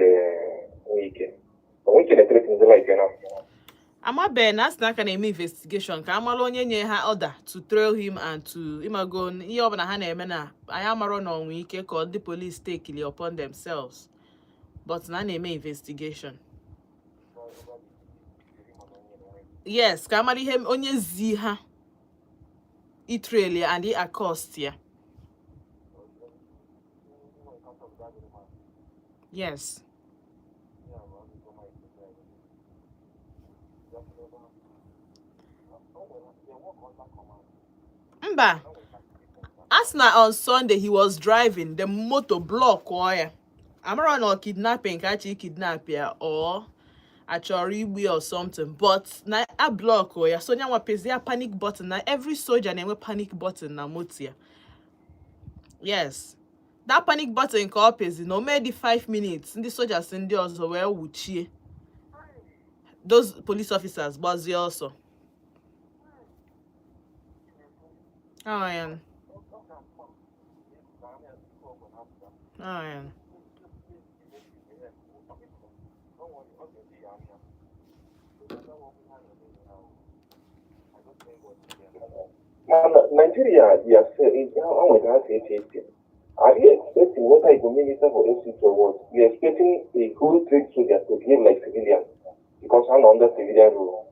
Wike. Wike na threaten the life, you know. Amabeghị na asị na aka na-eme investigation ka amara onye nye ha order to trail him and to ịmago ihe ọbụla ha na-eme na anyị amarọ na ọnwụ ike ka ndị police take it upon themselves, but na a na-eme investigation, yes, ka amara ihe onye zi ha itrail ya and accost ya. Yes. Mba, a sị na on Sunday he was driving the motor, block ya. Amara na ọ kidnapping ka achọ kidnap ya or achọrọ igbu ya or something, but na a block ya, so nyanwa pezi ya panic button, na every soldier na-enwe panic button na moto ya. Yes, that panic button ka ọ pezi na o mee dị 5 minutes, ndị soldiers ndị ọzọ wee wuchie those police officers, gbazie ọsọ. Oh, yeah. Oh, yeah. Mana Nigeria, they are saying, how we can say it. Are you expecting whether you go minister for FCT or what? You are expecting a whole trade soldier to behave like civilian because I'm under civilian rule.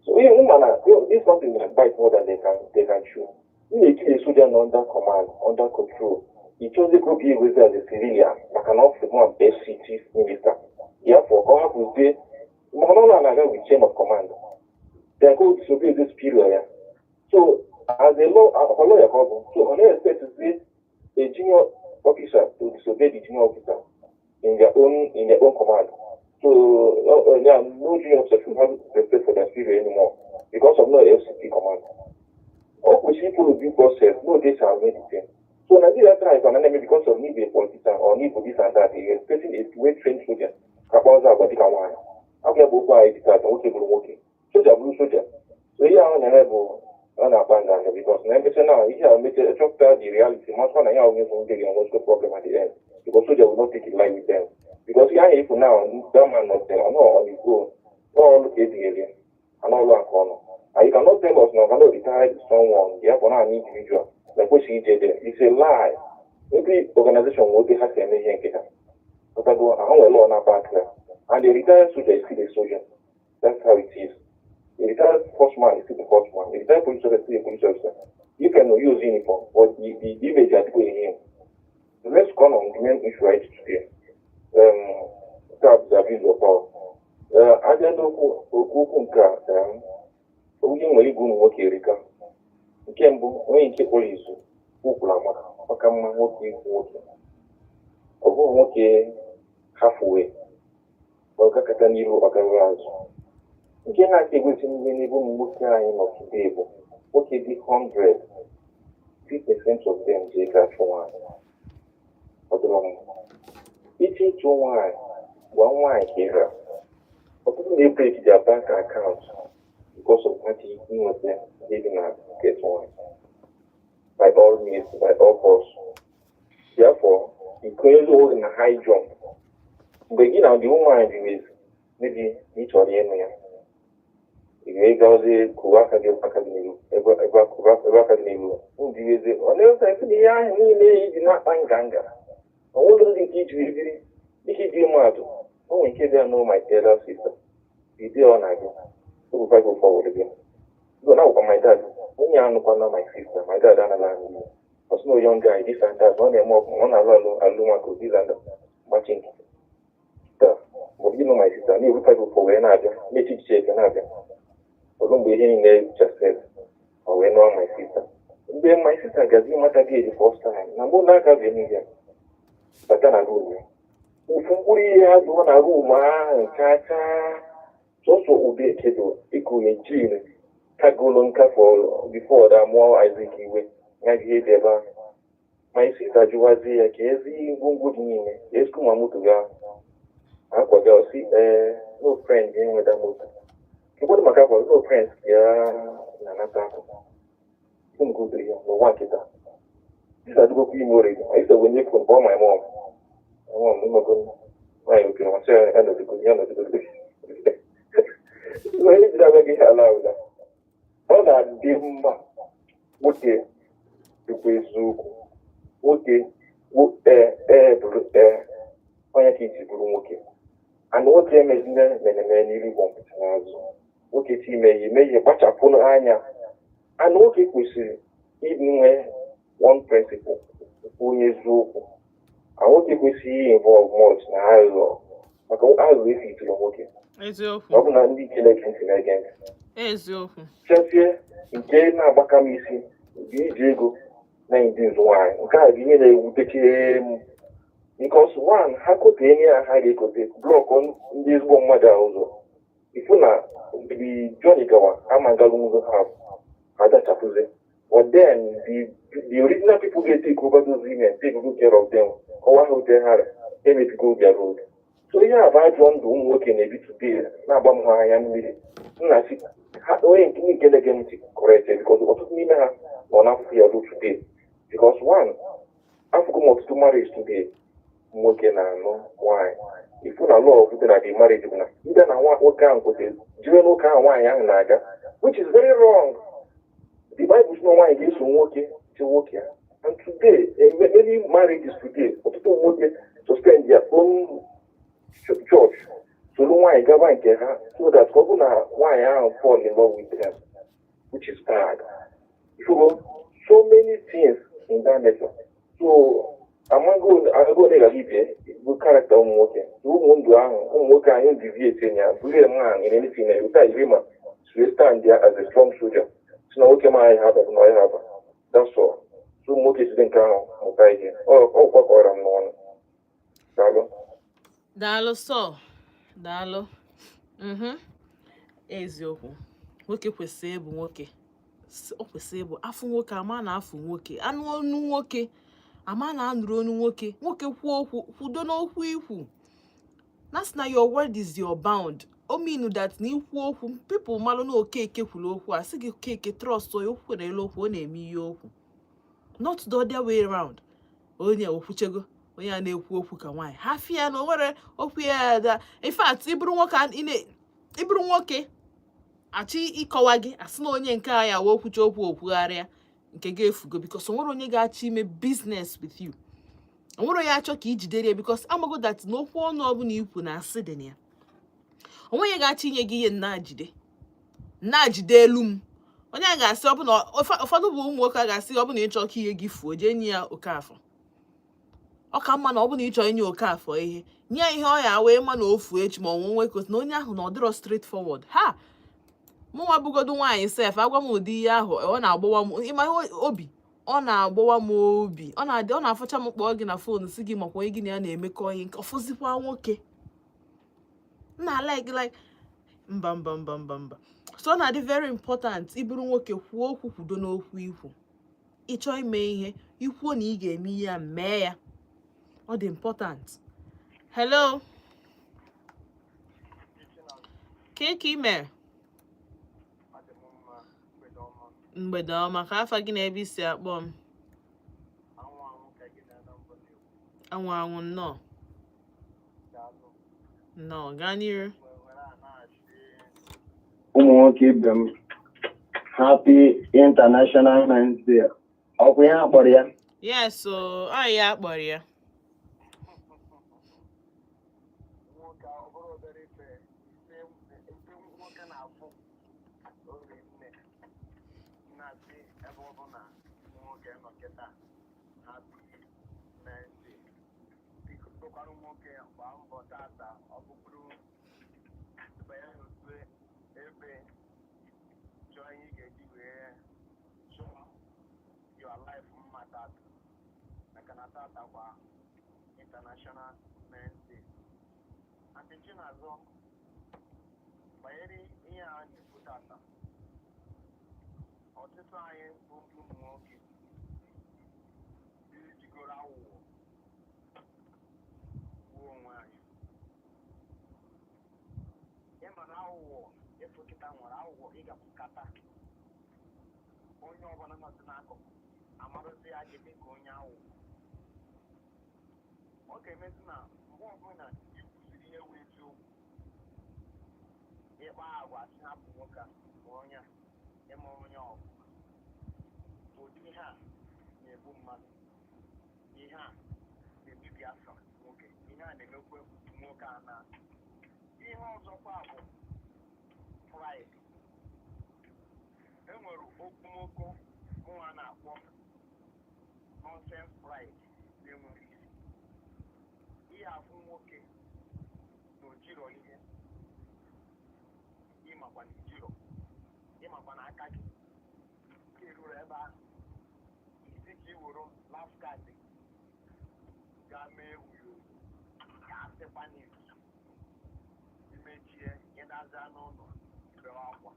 So yeah, woman, this something that bite more than they can chew. You may kill a soldier under command, under control. He chose to go behave with as a civilian, but cannot become a best city minister. Therefore, all happens there. Mama with chain of command. They go disobey this period. Yeah. So as a law, a lawyer, so I don't expect to see a junior officer to disobey the junior officer in their own command. So yeah, no junior officer should have respect for their superior anymore because of no FCT command. All we see follow due process, no data and anything. So Nigeria try is an enemy because of need a politician or need for this and that. They are expecting a well-trained soldier. Kapanza Abadika one. How can you go by the nwoke bụrụ nwoke? Soja bụrụ soja. So ihe ahụ na-eme bụ Ọ na-akpa nganga because na emecha na ihe a mecha, chọpụta the reality, makwa na ya onye bụ ndị ga-enwezikwa problem at the end, because soldier will not take it light with them, because ihe ahụ ifu now, that man not there, no, on his own, ọrụ ka etinyere ya ana ọrụ aka ọnụ, and you cannot tell us na ọ cannot retire someone, therefore na an individual na kwesịghị ije there. It's a lie. Every organization nwere oge ha si eme ihe nke ha. Ọtago ahụ nwere law na back ya, and a retired soldier is still a soldier. That's how it is. A retired horseman is still a horseman. A retired police officer is still a police officer. You can use uniform, but the image adịgo in him. Let's come on the main issue right today. That is abuse of power. Abịa n'okwu okwu okwu nke a, onye nwere igwe ụmụ nwoke erika. Nke mbụ, onye nke kpọrọ izu kwukwuru amaka maka mma nwoke ikwu nwoke. Ọ bụghị nwoke halfway, ọ gakọta n'ihu, ọ gaghị azụ. Nke na-aka egosi ihe n'ebe ụmụ nwoke anyị nọ today bụ nwoke dị 100, 3% of them ji ego achụ nwaanyị. Ọ dịrọ mma. Iche ịchụ nwaanyị, gwa nwaanyị ka ịra. Ọtụtụ na-ebreak their bank account because of ha ji inweta ihe dị na get nwaanyị. By all means, by all costs. Therefore, ikwenyezi onwe gị na high jump. Mgbe gị na the woman dị with, maybe na ị chọrọ ịnụ ya, ị ga-egazi kụwa aka gị n'elu ebe kụwa ebe aka gị n'elu ndịwezi ọ na-eweta esi na ihe ahụ niile iji na-akpa nganga, ọ nwere ndị nke iji ebiri dịka iji mmadụ. O nwere nke dị ya nụ, my elder sister, ide ọ na-agị obuba gị forward gị go na gwakwa my dad, nwunye anụkwana my sister. My dad anaghị anụ ihe. Ọ sị na young guy, this and that, ọ na-eme ọkụ, ọ na-alụ alụ alụ maka this and that, gbachi nkịtị. Taa mgbe gị nụ my sister na-ebufa gị ụfọ wee na-abịa na-eche echiche eke na-abịa olu mgbe ihe niile chesed, ọ wee nụọ my sister. Mgbe my sister gazi ịmata gị the first time na mgbe na-agabeghị ya bata na room ya, ofu mkpụrụ ihe ha dụọ na room ahụ chacha, sọsọ ụdị ekedo ịkụnye jin kagolo nka for before da mụọ Isaac iwe ya gị ihe dị ebe ahụ. My sister jụwazie ya ka ezi ngwongwo gị niile, ka ezikwu ma moto gị ahụ akwa gị. Ọsị ee, no friend ya enweta moto kekwado maka akwa, no friends ya na-anata akwa ụmụgodiri ya n'ụwa nkịta. Sister adịgokwa ime already. I used to wenye phone, call my mom. My mom ịmago nwaanyị oke masị ya, ya nọdịgodo ya nọdịgodo. Onye jiri agwa gị ihe ala ụda, ọ na-adị mma nwoke dịkwa eziokwu. Nwoke ee ee bụrụ ee onye ka iji bụrụ nwoke and nwoke emezina menemere n'iru igbo mpụta n'azụ. Nwoke ti ime ihe ime ihe, kpachapụ anya, and nwoke kwesịrị inwe one principle, onye eziokwu, and nwoke kwesịrị involve much na aghụghọ, maka aghụghọ esi itụrụ nwoke. Eziokwu. Ọ bụ na ndị Chineke ntị na-ege ntị. Eziokwu. Chezie nke na-agbaka m isi bụ iji ego na induce nwaanyị. Nke a bụ ihe na-ewuteche m, because one, ha kote enyi ya, ha ga-ekote block ndị ezigbo mmadụ a ụzọ ifu na the journey gawa ama ngalụ ụzọ ha ha dachapụzi. But then the original people get take over those women, take good care of them, kọwa ha ote ha emebigo their road. So ihe a bụ ajọ ndụ ụmụ nwoke na-ebi today na-agba m ha anya mmiri. Nna si ha onye nke na-ege m ntị correct, because ọtụtụ n'ime ha nọ n'afụfụ ya do today, because one, afụgo m ọtụtụ marriage today, nwoke na-anụ nwaanyị, ifu na love dị na the marriage bụ na ndị na nwa nwoke ahụ kwesịrị jiri n'ụka ahụ nwaanyị ahụ na-aga, which is very wrong. The Bible sị na nwaanyị ga-eso nwoke chi nwoke ya, and today, many marriages today, ọtụtụ ụmụ nwoke suspend their own church, soro nwaanyị gaba nke ha, so that ka ọ bụ na nwaanyị ahụ fall in love with them, which is bad. Ifugo so many things in that nature. So amago amago na gara ibie bụ character ụmụ nwoke. So ụmụ ndụ ahụ ụmụ nwoke anyị deviate ya bụrụ man in anything na ụta iri ma so stand there as a strong soldier, si na nwoke ma anyị ha bụ na ọ ya haba. That's all. So ụmụ nwoke site nke ahụ mụta ihe. Ọ kwakọrọ m n'ọnụ. Daalụ. Daalụ sọ, daalụ. Eziokwu, nwoke kwesịrị ịbụ nwoke. Ọ kwesịrị ịbụ afụ nwoke ama na afụ nwoke, anụ ọnụ nwoke ama na anụrụ ọnụ nwoke. Nwoke kwuo okwu, kwudo n'okwu ikwu na sị na your word is your bound. O mean that na ikwu okwu, people malụ na Okeke kwuru okwu, a sị gị Okeke, trust onye okwu kwere elu okwu, ọ na-eme ihe okwu, not the other way round. Onye okwuchego, onye a na-ekwu okwu ka nwaanyị ha fịa na o nwere okwu ya da. In fact, ịbụrụ nwoke ịbụrụ nwoke achọ ịkọwa gị, asị na onye nke a ya wee okwucha okwu, okwugharịa nke ga-efugo, because o nwere onye ga-achọ ime business with you, o nwere onye achọ ka ijidere ya, because amago that na okwu ọnụ ọbụla ikwu na asị dị na ya. Onwe onye ga-achọ inye gị ihe nna jide, nna jide elu m. Onye a ga-asị ọ bụ na ụfọdụ bụ ụmụ nwoke a ga-asị ọ bụ na ịchọ ka ihe gị fuo, jee nye ya Okafọ. Ọ ka mma na ọ bụ na ịchọ inye Okafọ ihe, nye ya ihe ọ ya wee ma na ofu echi ma ọ nwe nwe na onye ahụ na ọ dịrọ straight forward. Ha mụnwa bụgodu nwaanyị sef, agwa m ụdị ihe ahụ, ọ na-agbawa m ịma ihe obi, ọ na-agbawa m obi, ọ na-adị, ọ na-afọcha m. Kpọọ gị na phone, si gị makwa onye gị na ya na-emekọ ihe nke ọfọzikwa nwoke nna like mba, mba, mba, mba, mba. So ọ na-adị very important ịbụrụ nwoke, kwuo okwu, kwudo n'okwu ikwu. Ịchọọ ime ihe, ikwuo na ị ga-eme ihe a, mee ya. Ọ dị important. Hello, ka ka ime? Mgbede ọma. Ka afa gị na ebe isi akpọ m? Anwụ anwụ, nnọọ, nnọọ, gaa n'iru. Ụmụ nwoke ibe m, happy International Men's Day. Ọkwa ihe a kpọrọ ya? Yes, o ọ ya akpọrọ ya. Nwoke, ọ bụrụ obere ife ife nwoke na-afụ oge nne na-asị ebe ọ bụ na nwoke nọ kịta, happy Men's Day. Biko, tụkwara nwoke gbaa mbọ tata, ọ bụkwuru banye n'otu ebe chọọ ihe ị ga-eji wee chọọ your life mma tata, maka na tata kwa International Men's Day. Aunty Chinazọ, banyere ihe a na-ekwu tata, ọtụtụ anyị bụ ndị ụmụ nwoke ejigoro aghụghọ gbuo onwe anyị. Ịma na aghụghọ efu kịta nwere aghụghọ ị ga-apụkata onye ọbụla nọzi n'akụkụ amarụzi ya gị dịka onye aghụghọ. Ọ ga-emezi na mgbe ọbụla i kwuziri ihe wee eziokwu, ịkpa agwa sị hapụ nwoke a ma onye a ịma onye ọbụla. Ụdị ihe a na-egbu mmadụ, ihe a na-emebi afa nwoke, ihe a na-emekwa nwoke a na ihe ọzọkwa bụ pride. Enwere okwumokwu mụnwa na-akpọ nonsense pride na-enweghị isi. Ihe afụ nwoke na ojiro ihe, ịmakwa na ijiro, ịmakwa na aka gị ka eruru ebe ahụ, isi ka i were last card gaa mee wuyo ka asịkwa na izu imechie ịdaza n'ụlọ bewe akwa.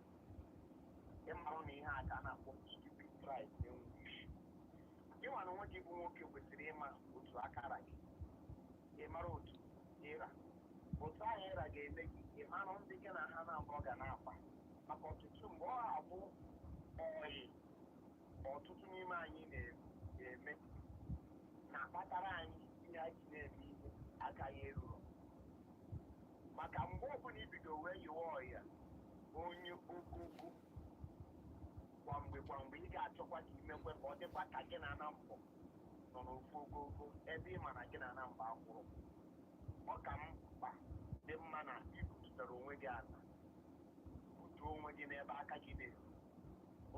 Ịmarụ na ihe a ka a na-akpọ stupid pride na-enweghị isi. Ịma na nwoke bụ nwoke kwesịrị ịma otu akara gị, ịmara otu ịra, otu ahụ ịra ga-eme gị, ịmarụ ndị gị na ha na-abụọ ga na-akpa. Maka ọtụtụ mgbe ọ abụ ọyị ọtụtụ n'ime anyị na-eme na-akpatara anyị ihe anyị ji na-eme ihe agaghị eruru. Maka mgbe ọbụla ibido wee yiwe ọya onye ogogo, kwa mgbe kwa mgbe ị ga-achọkwa ka imekwe ka ọ dịkwa ka gị na ana mbọ nọ n'ofu ogogo ebe ị ma na gị na ana mba akwụrụ. Ọ ka mkpa dị mma na ibututara onwe gị ala, butuo onwe gị n'ebe aka gị na-eru,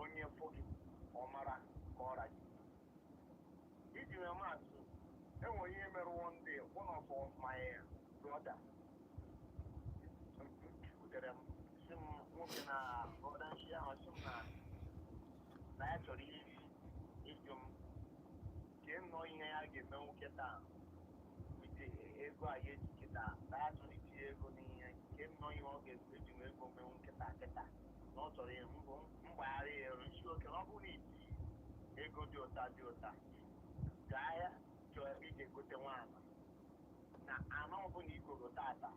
onye fụ gị ọ mara ka ọra gị. Iji nwee maatụ, enwere ihe mere one day, one of my brother butere m, si m nwoke na brother nshi ahụ, si m na ya chọrọ ịjụ m kee nnọọ ihe ya ga-eme nwoke taa wite ego a ya eji kịta, na ya chọrọ itinye ego n'ihe, kee nnọọ ihe ọ ga-eji nwe ego menwu kịta kịta, na ọ chọrọ ihe mbụ mgbagharị ya ero nshi oke na ọ bụrụ na iji ego dị ụta dị ụta gaa ahịa chọọ ebe ị ga-egote nwaanyị na anọ ọbụla igoro tata.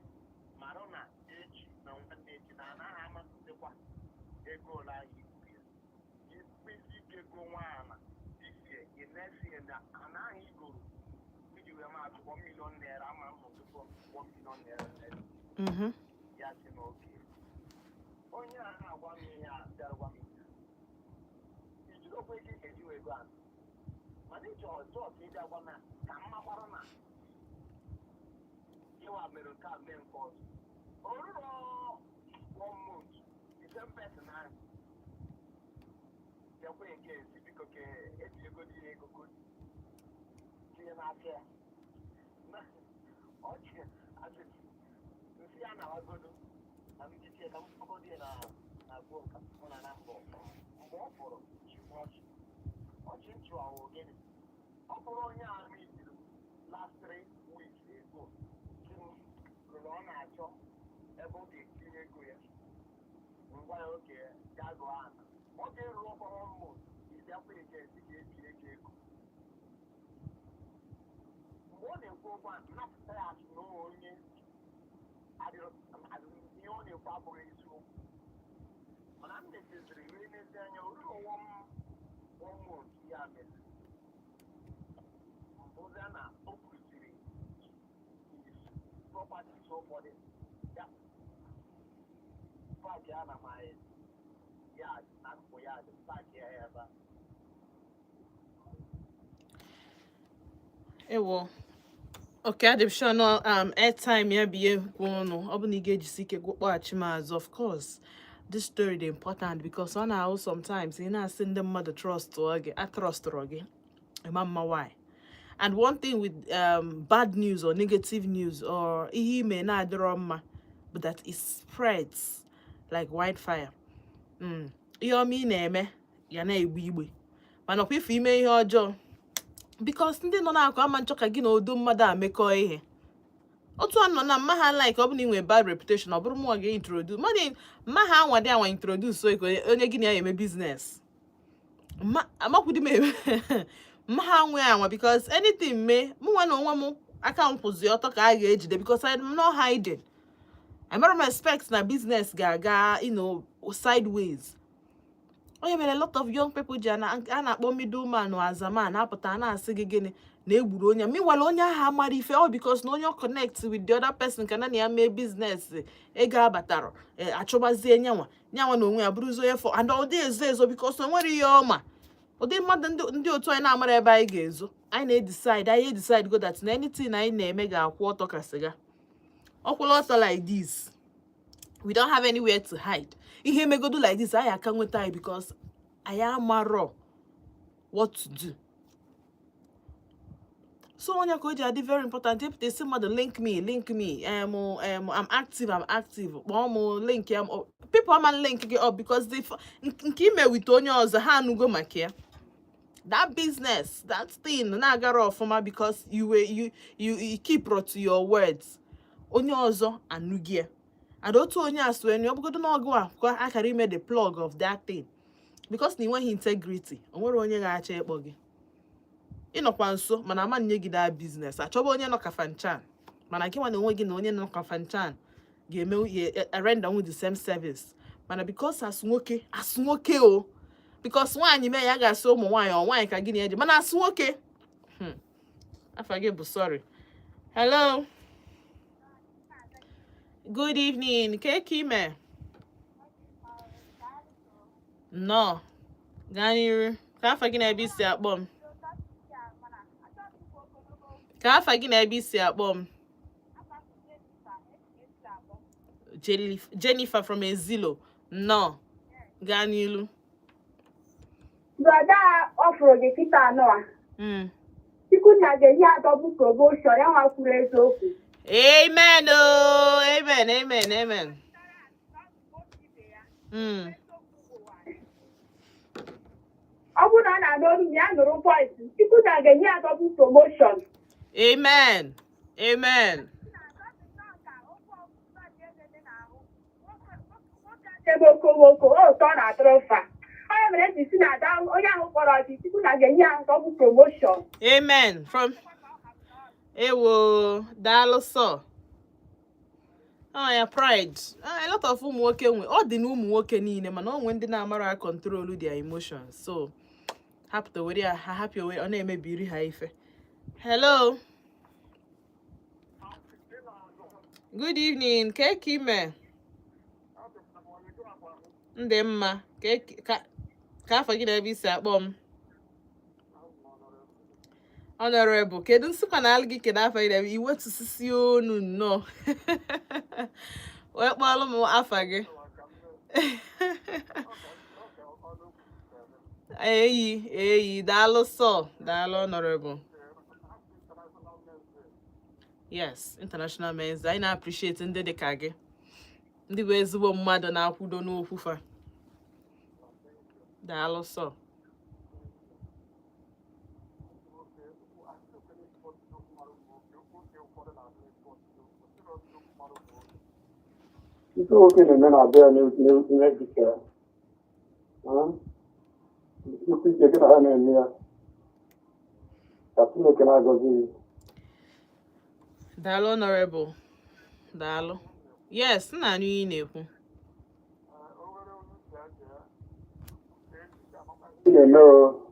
Marụ na echi na nwanne echi na anaghị amasịkwa ego ole ahụ ibu ya. Ikpesi ike go nwa ana this year, in next year na anaghị igoro iji wee maa atụ ₦1 million ama nnọtụkọ ₦1 million next. Ya si n'oge onye a na-agwa m ihe a bịara gwa m ihe a, ijiri okwu ego ị ga-eji wee go ana, mana ịchọ ọjọọ ka ị bịa gwa m na ka m makwara na ịwa mere nke a mee nke ọzọ. O ruru one month, the same person ahụ bịakwa again si biko ka eji ego dị ya ego go tinye n'aka ya. Na ọchị asị nsị ya na wagodo na m jitie ka m kpọgodo ya na gwuo nka mụ na na mbọ. Mgbe ọ fọrọ chịkwa ọchị ọchị nchụ ahụ gịnị, ọ bụrụ onye ahụ itiri m last 3 weeks ago si m rụrụ ọ na-achọ ebe ọ ga-etinye ego ya. Ngwa ya oke ya gụọ ana ọ ga-eru ọkwa one month, ịbịakwa again si ka ebi ego ego. Mgbe ọ na-ekwu okwu a, nnapụta ya asị na onye ihe ọ na-ekwu abụghị eziokwu, mana m mechaziri wee n'ezi anya o ruru one month ya meziri mbụzia na o kwuziri his properties ụfọdụ ya park ya na my yard, n'akụkụ yard park ya ebe a. Ewo. Okay, adị m sure na airtime ya bụ ihe kwụ ọnụ. Ọ bụ na ị ga-ejisi ike kpọghachi m azụ. Of course, this story dị important because ọ na-ahụ sometimes ị na-asị ndị mmadụ trust gị, a trustụrụ gị, ịma mma why. And one thing with bad news or negative news or ihe ime na-adịrọ mma but that it spreads like wildfire. Ihe ọma ị na-eme ya na-egbe igbe, mana ọkwa ife ime ihe ọjọọ, because ndị nọ n'akụ ama nchọ ka gị na odo mmadụ a mekọọ ihe otu a nọ na mma ha, like ọ bụ na ị nwere bad reputation, ọ bụrụ mụnwa ga-introduce mmadụ mma ha anwa dị anwa introduce onye gị na ya eme business mma amakwụdị m eme mma ha nwe anwa, because anything mee mụnwa na onwe m aka m kwụzi ọtọ ka a ga-ejide, because I'm not hiding. Amara m expect na business ga-aga sideways. Onye mere a lot of young people ji a na-akpọ middleman azaman apụta na-asị gị gịnị na egburu onye. Meanwhile, onye ahụ amara ife ọ because na onye ọ connect with the other person ka na ya mee business, ego abatara achọbazie nyanwa nyanwa na onwe ya bụrụzi onye fọ and ọ dị ezo ezo because o nwere ihe ọma. Ụdị mmadụ ndị otu anyị na-amara ebe anyị ga-ezo, anyị na-edecide, anyị edecide go that na anything anyị na-eme ga-akwụ ọtọ ka siga ọkwụla ọtọ like this. We don't have anywhere to hide. Ihe megodo like this, anyị aka nweta anyị because anyị amarọ what to do. So onye ka o ji adị very important ịpụta isi mmadụ, "Link me, link me, I'm active, I'm active, kpọọ m, link ya." People ama link gị up because the nke ime with onye ọzọ, ha anụgo maka ya, that business, that thing na-agara ọfụma because you were you you, you keep to your words. Onye ọzọ anụghị ya and otu onye a so enyi ọ bụgodo n'ọgụ a ka akara ime the plug of that thing, because na ị nweghị integrity, o nwere onye ga-achọ ịkpọ gị. Ịnọkwa nso mana ama nye gị that business, achọba onye nọ Kafanchan, mana gị nwa na onwe gị na onye nọ Kafanchan ga-eme render nwu the same service, mana because as nwoke, as nwoke o, because nwaanyị mee ya ga-asị ụmụ nwaanyị ọ nwaanyị ka gị na-eji, mana as nwoke, afa gị bụ, sorry. Hello, good evening. Ka eke ime? Nnọọ, gaa n'iru. Ka afa gị na ebe isi akpọ m? Ka afa gị na ebe isi akpọ m? Jennifer from Ezilo, nnọọ, gaa n'ilu. Brother, ọ fụrụ gị kịta anọ a. Chukwunna ga-enye ya double promotion, ya nwa kwuru eziokwu. Amen, oh amen, amen, amen. Ọ bụrụ na ọ na-anụ olu m, ya nụrụ voice, Chukwunna ga-enye ya double promotion. Amen, amen. Ebe okomoko ụtọ na-atụrụ fa. Onye mere eji si na ada onye ahụ kpọrọ gị, Chukwunna ga-enye ya double promotion. Amen from ewo. Daalụ sọ. Ọ ya pride. Ah, a lot of ụmụ nwoke nwe ọ dị na ụmụ nwoke niile, mana o nwe ndị na-amara control their emotions, so hapụta were ya, ha hapụ were ọ na-emebiri ha ife. Hello, good evening. Ka ka ime ndị mma ka afọ gị na ebe isi akpọ m? Honorable, kedu nsịkwa na alụ gị? Kedu afọ gị na ebe iwetusisi onu nnọọ wee kpọọlụ m afa gị? Eyi eyi, daalụ sọ, daalụ, honorable. Yes, International Men's Day. Anyị na-appreciate ndị dị ka gị, ndị bụ ezigbo mmadụ na-akwudo n'okwu fa. Daalụ sọ. Ife nwoke na-eme na-abịa ya n'ebuche ya. Ikwu ike gị na ha na-eme ya ka Chineke na-agọzi gị. Daalụ, honorable, daalụ. Yes, nna, anụ ihe ị na-ekwu. Ị na-eme o.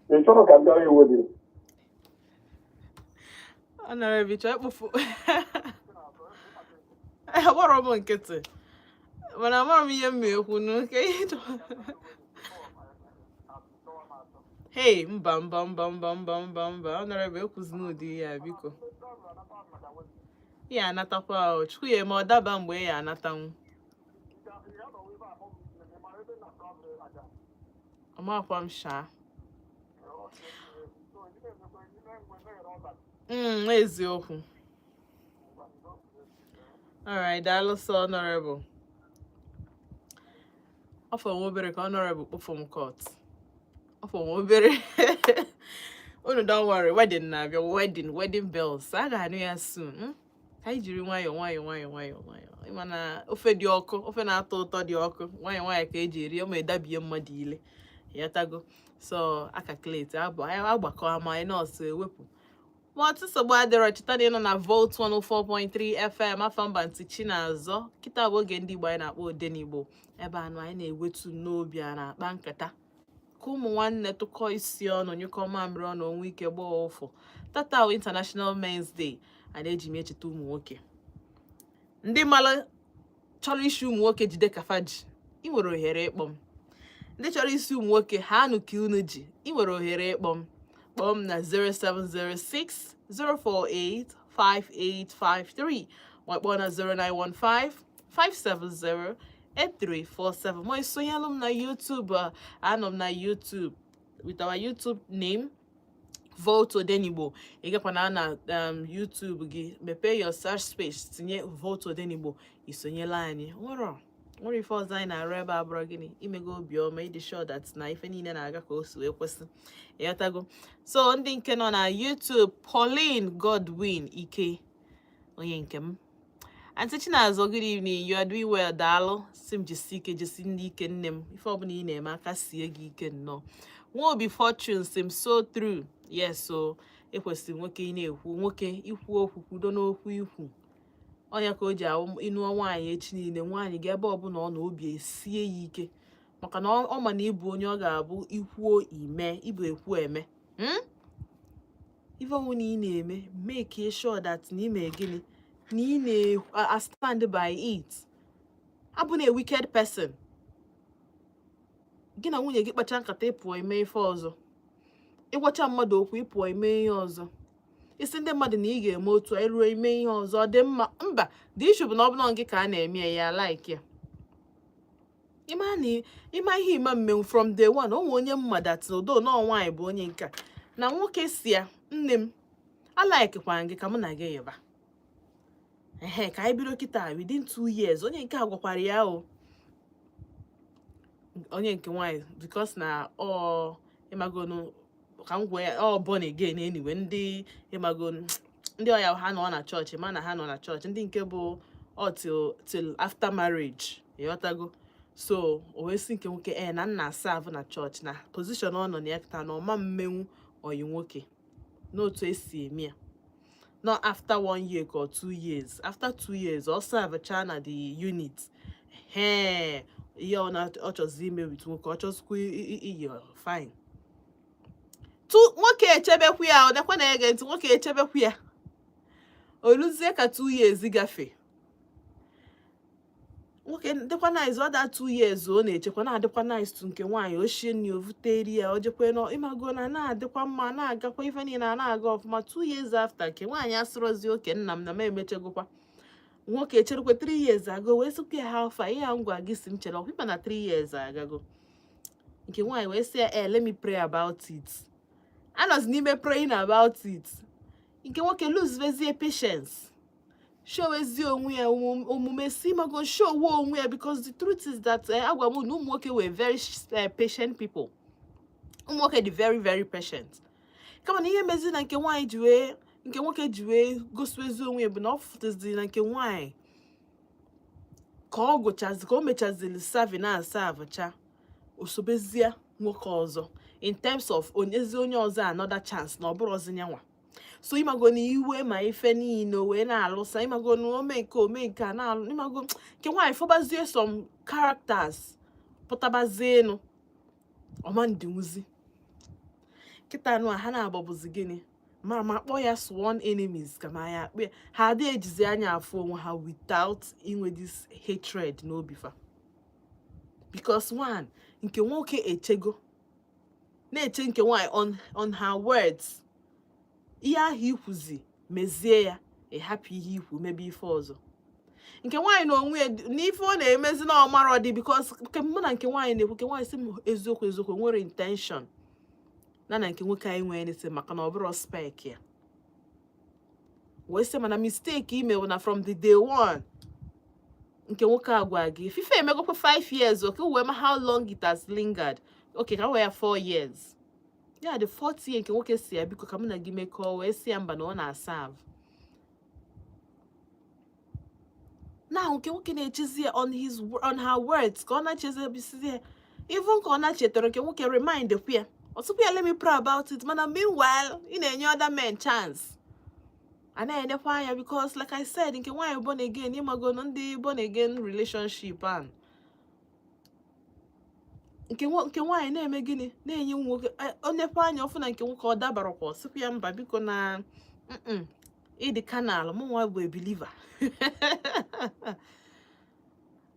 Ị chọrọ ka m bịara iwu dị? Honorable, chọọ ịkpụfu agbọrọ m nkịtị, mana amarọ m ihe m ma ekwu nụ nke ihe hey, mba mba mba mba mba mba mba, honorable, ekwuzina ụdị ihe a, biko. Ya anatakwa o, Chukwu ya eme ọ daba mgbe ya anatanwu. Amakwa m shaa. Eziokwu. Alright, daalụ sọ, honorable. Ọ fọ nwa obere ka honorable kpụfụ m court. Ọ fọ nwa obere. Unu don't worry, wedding na-abịa, wedding, wedding bells. A ga-anụ ya soon. Ka anyị jiri nwayọọ nwayọọ nwayọọ nwayọọ nwayọọ. Ịma na ofe dị ọkụ, ofe na-atọ ụtọ dị ọkụ, nwayọọ nwayọọ ka eji eri, ọ ma edabie mmadụ ile. Ịghọtago? So a calculate abụ anyị agbakọ ama anyị nọọsụ ewepụ ma ọtụ nsogbu adịrọ. Cheta na ị nọ na Volt 104.3 FM, afa m bụ Aunty Chinazọ. Kịta bụ oge ndị Igbo anyị na-akpọ Odenigbo. Ebe anụ anyị na-ewetu n'obi a na-akpa nkata ka ụmụ nwanne tụkọ isi ọnụ, nyụkọ mamịrị ọnụ, onwe ike gbaa ụfụ. Tata bụ International Men's Day. A na-eji m echeta ụmụ nwoke ndị mara chọrọ isi ụmụ nwoke jide ka fa ji. Ị nwere ohere ịkpọ m. Ndị chọrọ isi ụmụ nwoke ha anụ ka unu ji, ị nwere ohere ịkpọ m. Kpọọ m na 0706 048 5853, ma kpọọ na 0915 570 8347, ma esonyelụ m na YouTube. Anọ m na YouTube with our YouTube name, Volt Odenigbo. Ị gakwana na YouTube gị, mepee your search space, tinye Volt Odenigbo, isonyela anyị. Nwere nwere ife ọzọ anyị na-arụ ebe a bụrụ gịnị? Imego obiọma, ịdị sure that na ife niile na-aga ka o si wee kwesị. Ịghọtago? So ndị nke nọ na YouTube, Pauline Godwin Ike, onye nke m, Aunty Chinazọ, good evening, you are doing well, daalụ. Si m jisi ike, jisi ndị ike, nne m, ife ọbụla ị na-eme, aka sie gị ike nnọọ. Nwaobi Fortune si m so true. Yes, so ekwesịrị nwoke ị na-ekwu, nwoke ikwu okwu, kwudo n'okwu ikwu ọnya ka o ji awụ ịnụọ nwaanyị echi niile, nwaanyị ga ebe ọbụla ọ na obi esie ya ike, maka na ọ ma na ịbụ onye ọ ga-abụ ikwuo ime, ịbụ ekwu eme. Ife ọbụla ị na-eme, make sure that na ime gịnị, na ị na-stand by it. Abụ na a wicked person. Gị na nwunye gị kpacha nkata, ịpụọ ime ife ọzọ. Ịgwacha mmadụ okwu, ịpụọ ime ihe ọzọ. Isi ndị mmadụ na ị ga-eme otu a, iruo ime ihe ọzọ. Ọ dị mma? Mba. The issue bụ na ọ bụla gị ka a na-eme ya, like ya, ịma na ịma ihe ịma mmenwu from day one. O nwe onye mma that odo nọọ nwaanyị bụ onye nke a na nwoke si ya, "Nne m, alaikikwa gị ka mụ na gị yịba ehe, ka anyị bido kịta." Within 2 years, onye nke a gwakwara ya o, onye nke nwaanyị, because na ọ ịmagonu ka m gwa ya, ọ born again anyway. Ndị ịmagonu, ndị ọya ha nọ na chọọchị, ma na ha nọ na chọọchị, ndị nke bụ ọ till after marriage, ịghọtago? So o wee sị nke nwoke ee na nna serve na chọọchị, na position ọ nọ na ya kịta, na ọma mmenwu oyi nwoke n'otu esi eme ya. Not after one year or 2 years. After 2 years ọ serve na the unit. Ee, ihe ọ na ọ chọzi ime with nwoke, ọ chọzikwa iyi, fine. Tu nwoke echebekwu ya, ọ nekwa na-ege ntị. Nwoke echebekwu ya, oluzie ka 2 years gafe, nwoke dịkwa nice. Ọ da 2 years ọ na-echekwa, na-adịkwa nice to nke nwaanyị. O shie nri, o vuteri ya, o jekwe nọ ịmago na na-adịkwa mma, na-agakwa ife niile a na-aga ọfụma. 2 years after, nke nwaanyị asịrọzi oke nna m na m emechegokwa. Nwoke echerekwa 3 years ago, wee sịkwa ya, "How far? Ihe a ngwa gị si m chere ọkwa na 3 years agago." Nke nwaanyị wee sị ya, "Eh, let me pray about it." Anọzi n'ime praying about it, nke nwoke lose patience, showezie onwe ya omume si mago show onwe ya, because the truth is that agwa m na ụmụ nwoke were very patient people. Ụmụ nwoke dị very, very patient. Kama na ihe mezi na nke nwaanyị ji wee, nke nwoke ji wee gosiwezi onwe ya bụ na ọ fụtaziri na nke nwaanyị, ka ọ gụchazi, ka o mechaziri serving na asavụcha, osobezie nwoke ọzọ, in terms of onyezi onye ọzọ another chance na ọ bụrụzi nyanwa. So ịmago na iwe ma ife niile o wee na-alụsa, ịmago na ome nke ome nke a na-alụ, ịmago nke nwaanyị fọbazie some characters pụtabazienụ ọma ndinwuzi kịta nụ a. Ha na-agbabụzi gịnị ma kpọọ ya sworn enemies, ka ma ya akpọ ya. Ha adịghị ejizi anya afụ onwe ha without inwe this hatred n'obi fa, because one, nke nwoke echego, na-eche nke nwaanyị on her words. Ihe ahụ ikwuzi, mezie ya, ịhapụ ihe ikwu, mebe ife ọzọ. Nke nwaanyị na onwe ya n'ife ọ na-emezi na ọmarọ dị, because nke mụ na nke nwaanyị na-ekwu, nke nwaanyị sị m, eziokwu eziokwu, nwere intention na nke nwoke anyị nwere anything, maka na ọ bụrụ spec ya. Wee sị, mana mistake ime bụ na from the day one nke nwoke a gwa gị fife emegokwa 5 years, okay, wee ma how long it has lingered. Okay, ka wee ya 4 years ya, the fourth year, nke nwoke si ya, "Biko, ka mụ na gị mekọọ." Wee sị ya mba, na ọ na-aserve. Now nke nwoke na-echezi ya on her words, ka ọ na-echezi bisizi ya, even ka ọ na-chetara nke nwoke remind kwu ya, ọ sịkwa ya, "Let me pray about it." Mana meanwhile, ị na-enye other men chance, a na-enekwa anya, because like I said, nke nwaanyị born again, ịmago na ndị born again relationship a, nke nwaanyị na-eme gịnị, na-enye nwoke ọ nekwa anya, ọfụ na nke nwoke ọ dabarakwa, ọ sịkwa ya mba, biko, na ịdị carnal, mụ nwa bụ a believer.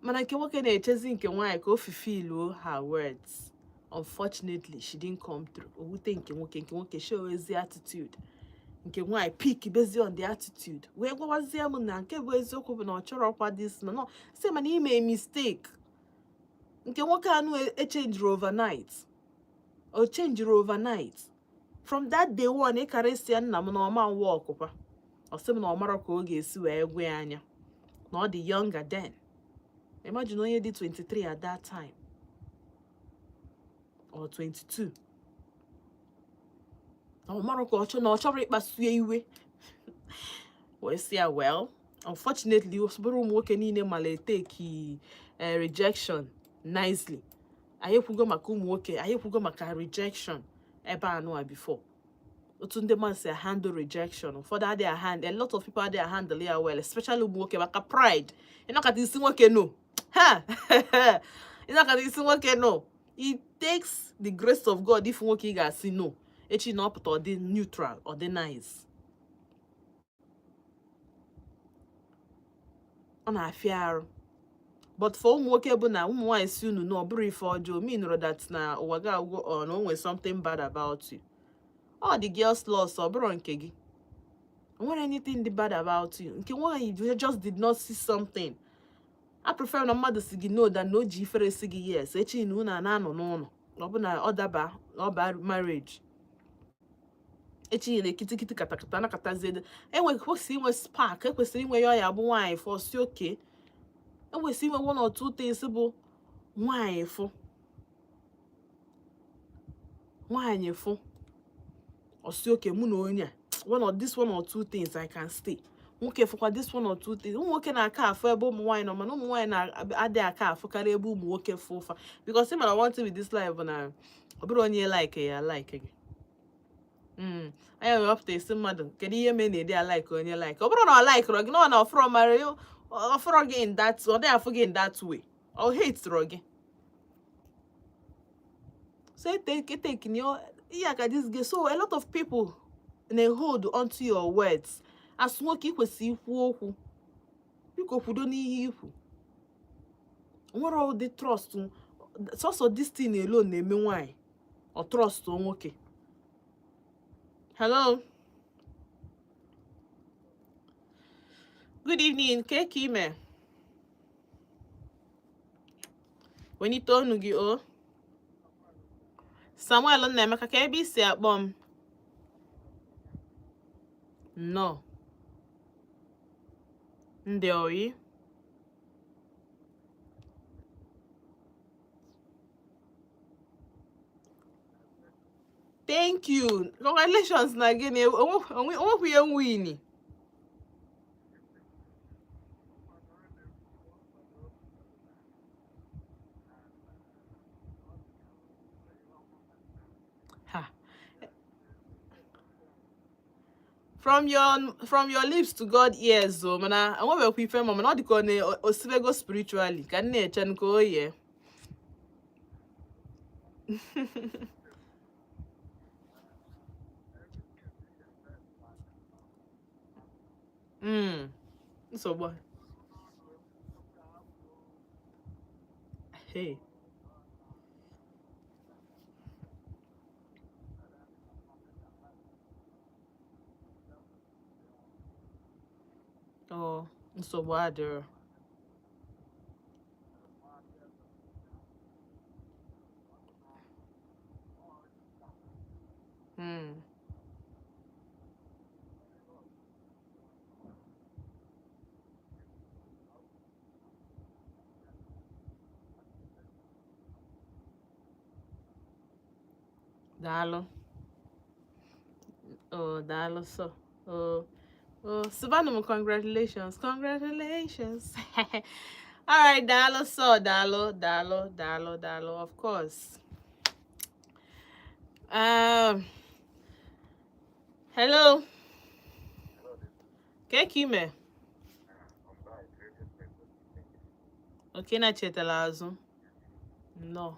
Mana nke nwoke na-echezi nke nwaanyị ka o fulfill her words. Unfortunately, she didn't come through. O wute nke nwoke. Nke nwoke show ezi attitude, nke nwaanyị pick bezi on the attitude, wee gwawazie m na nke bụ eziokwu bụ na ọ chọrọkwa this na no si. Mana ime mistake, nke nwoke anụ echenjiri overnight, o chenjiri overnight. From that day one, ịkarịsịa nna m na ọma nwa ọkụkwa, ọ sị m na ọ marọ ka ọ ga-esi wee gwa ya anya na ọ dị younger then. Imagine onye dị 23 at that time or 22, na ọ marọ ka ọ chọ na ọ chọrọ ịkpasu ya iwe, wee sị ya, well, unfortunately, ọ bụrụ ụmụ nwoke niile mala eteki rejection nicely. Anyị ekwugo maka ụmụ nwoke, anyị ekwugo maka rejection ebe a nụa before, otu ndị mmadụ si handle rejection. Ụfọdụ adịghị handle, a lot of people adịghị handle ya well, especially ụmụ nwoke, maka pride. Ịnọkọta isi nwoke no ha, ịnọkọta isi nwoke no. It takes the grace of God if nwoke ị ga-asị no echi na ọ pụta, ọ dị neutral, ọ dị nice. Ọ na-afịa arụ, but for ụmụ nwoke bụ na ụmụ nwaanyị si unu na ọ bụrụ ife ọjọọ, mean that na ụwa gị agwụ or na o nwere something bad about you. Ọ the girl's loss, ọ bụrụ nke gị o nwere anything dị bad about you. Nke nwaanyị just did not see something. I prefer na mmadụ si gị no than na o ji ifere si gị yes. Echi na unu a na-anọ n'ụlọ, ọ bụ na ọ daba, ọ ba marriage echi na kitikiti katakata nakatazie. Enwe kwesịrị inwe spark, ekwesịrị inwe ya. Ọ ya bụ nwaanyị fọ si oke, ekwesịrị inwe one or two things bụ nwaanyị fụ, nwaanyị fụ ọsi oke, mụ na onye a, one or this one or two things, I can stay. Nwoke fụkwa this one or two things. Ụmụ nwoke na-aka afụ ebe ụmụ nwaanyị nọ, mana ụmụ nwaanyị na-adịghị aka afụkarị ebe ụmụ nwoke fụ ụfa, because ị mara one thing with this life bụ na ọ bụrụ onye like ya like gị. Anya wee wepụta esi mmadụ, kedu ihe mee na edi a like onye like? Ọ bụrụ na ọ likerọ gị, na ọ na ọfụrọ mara ọfụrọ gị in that, ọ dịghị afụ gị in that way, ọ haterọ gị. So take ihe a ka this girl. So a lot of people na-hold onto your words. As nwoke, ị kwesịrị ikwu okwu. Biko kwudo n'ihe ikwu. Nwere ụdị trust sọsọ this thing alone na-eme nwaanyị ọ trust nwoke. Hello, good evening. Ke ka ime? Wenite onu gị. O Samuel Nnaemeka, ka ebe i si akpọ m? Nnọọ, ndị oyi. Thank you, congratulations. Na gịnị? Onwekwu ihe win. Ha, from your lips to God ears o. Mana enwebekwa ife ma, mana ọ dịka ọ na osibego spiritually ka m na-eche nke oye. Nsogbu. Hey, oh, nsogbu adịrọ. Daalụ. Oh, daalụ so. Oh, Subanum, congratulations. Congratulations. All right, daalụ so, daalụ, daalụ, daalụ, daalụ, of course. Hello. Ke ka ime? Okay, na chetala azụ. Nnọọ.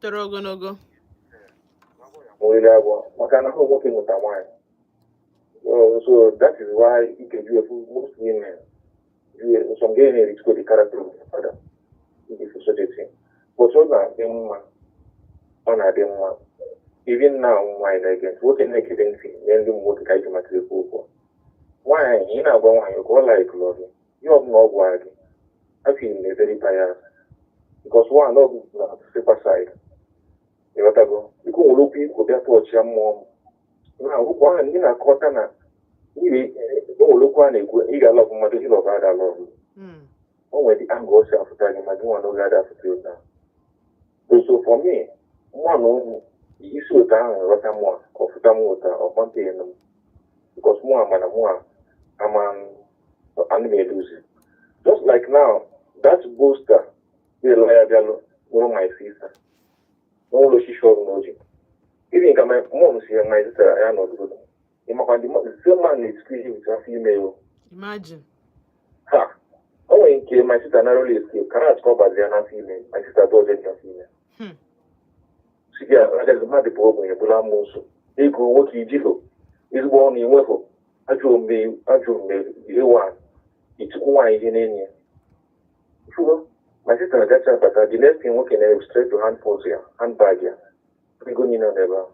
Toro ogologo. Nwere agwọ maka na ha nwoke nweta nwaanyị. So that is why you can do most women you some get inherit the character of the father if such a thing. But ọ na-adị mma, ọ na-adị mma even now nwaanyị na-ege ntị, nwoke na-egede ntị nye ndị ụmụ nwoke ka anyị ji maka ekwu okwu. Nwaanyị, ị na-agwa nwaanyị ka ọ like gị, ihe ọbụla ọ gwara gị, I feel na very biased because one, ọ bụ na safer side. Ịghọtago? Biko, nwere okwu ikwu bịa tọọchịa mmụọ m na okwu ahụ ndị na-akọta na n'ihi o nwere okwu a na-ekwu, ị ga-alọbụ mmadụ, ị lọbụ ada alọbụ. O nwere dị angụ ọ si afụta gị ma gị nwa n'oge ada afụta ụta. So for me, mụa na ụmụ isi ụtọ ahụ ghọta mụa ọfụta m ụta ọkpọnte ya m because mụa mana mụa ama ana m eluzi. Just like now, that boaster dey lawyer bịalụ nụrụ my sister n'ụlọ osisi ọrụ n'oji. Even ka my mom si my sister ya nọdụgodo. Ịmakwa the same man na-excuse with afọ ime o. Imagine. Ha! O nwere nke my sister narrowly escape, karat ka ọ gbaziri ya n'afọ ime, my sister dọọ dị afọ ime. Si gị agaghị mmadụ bụ ogbenye bụrụ amoosu. Ego nwoke ijihụ, ezigbo ọnụ inwehụ, ajọ omume ajọ omume ịwa itukwu nwaanyị ihe n'enyi ya. Fugo, my sister gacha bata, the next thing nwoke na straight to hand purse ya, handbag ya, ego niile nọ n'ebe ahụ.